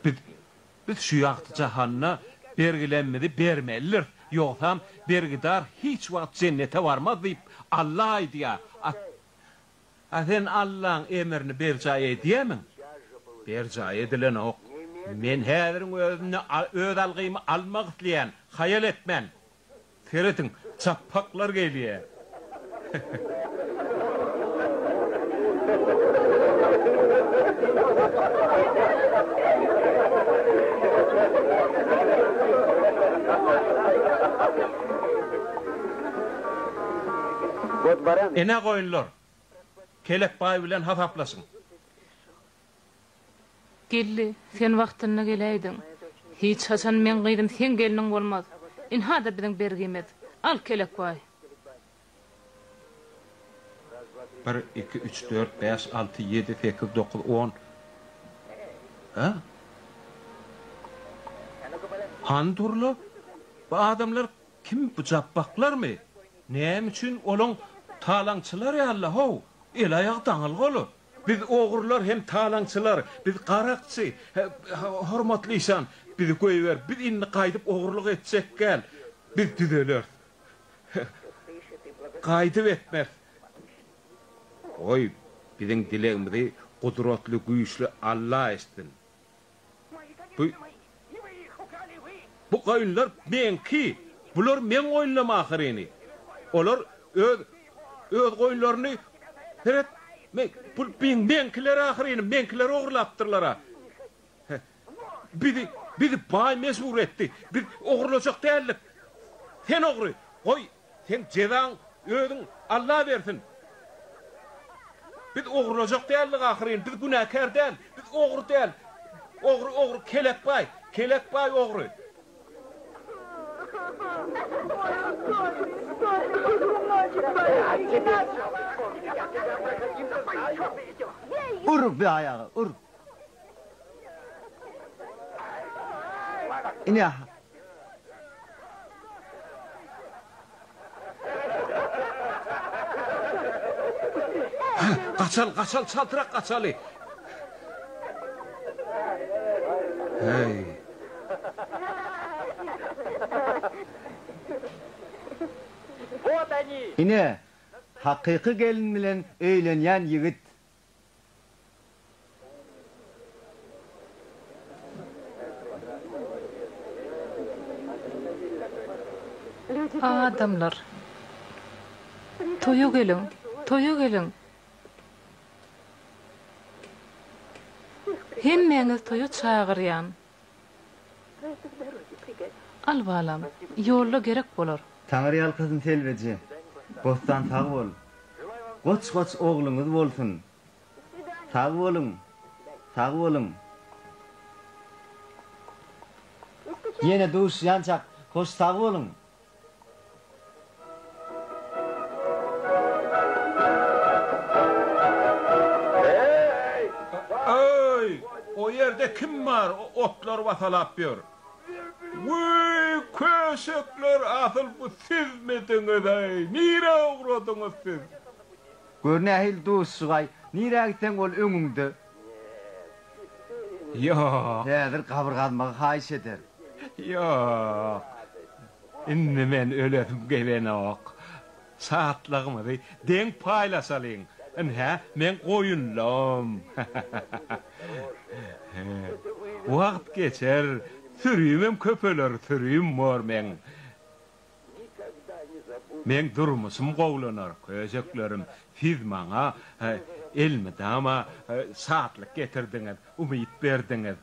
Biz, biz şu ýagty jahanda bergilemmizi bermelidiris. Ýogsam bergidar hiç wagt jennete barmaz diýip, Alla aýdýar. A, a sen Allaň emrini berjaý edýämiň? Berjaý edilenok. Men häziriň özünde öz algymy almak isleýän, haýal etmän. Serediň, çapaklar gelýär. Ene goýunlar, Kelekbaý bilen hasaplaşyň. Geldi, sen wagtynda geläýdiň. Hiç haçan meň gyzym seň gelniň bolmaz. Ynha-da biziň bergimiz. Al, Kelekbaý. Bir, iki, üç, dört, bäş, alty, ýedi, sekiz, dokuz, on. Hä? Hany dur-la? Bu adamlar kim, bu japbaklarmy? Näme üçin olaň talaňçylar ýaly-la, how? El-aýagy daňylgy-ola. Biz ogrular hem talaňçylar, biz garakçy. Hormatly işan, bizi goýber, biz indi gaýdyp ogrulyk etjek däl. Biz düzeleris. Gaýdyp etmeris. Goý, biziň dilegimizi gudratly, güýçli Alla eşitsin. Bu, bu goýunlar meňki. Bular meň goýunlarym ahyryny. Olar öz, öz goýunlaryny, seret, men, bu meňkiler ahyryny, meňkileri ogurlapdyrlar-a. Bizi, bizi baý mejbur etdi. Biz ogurlajak däldik. Sen ogry, goý, seň jezaň özüň Alla bersin. Biz ogurlajak däldik ahyryn, biz günäkär däl, biz ogry däl. Ogry, ogry Kelekbaý, Kelekbaý ogry. Ur bir aýaga, ur. Ine. Gaçaly, gaçaly, çaltrak gaçaly. Heý. Ine, hakyky gelin bilen öýlenýän ýigit. Adamlar, toýa geliň, toýa geliň! Hemmäňizi toýa çagyrýan. Al balam, ýolda gerek bolar. Taňryýalkasyn Selbeje. Bossan sag bol. Goç-goç ogluňyz bolsun. Sag boluň. Sag boluň. Ýene duşýançak hoş sag boluň. Eý, o ýerde kim bar, otlary basalap ýör? Wiý, köşekler, asyl bu sizmidiňiz-eý? Nirä ugradyňyz siz? Gör nähili duşuşyk-aý, nirä gitseň ol öňüňde. Ýok. Häzir gabyr gazmagy haýyş eder. Ýok. Indi men ölesim gelenok. Şatlygymyzy deň paýlaşalyň. Ynha, meň goýunlam. Wagt geçer, sürümem köpeler, sürüm bor meň. Meň durmuşym gowlanar, köşeklerim. Siz maňa elmydama şatlyk getirdiňiz, umyt berdiňiz.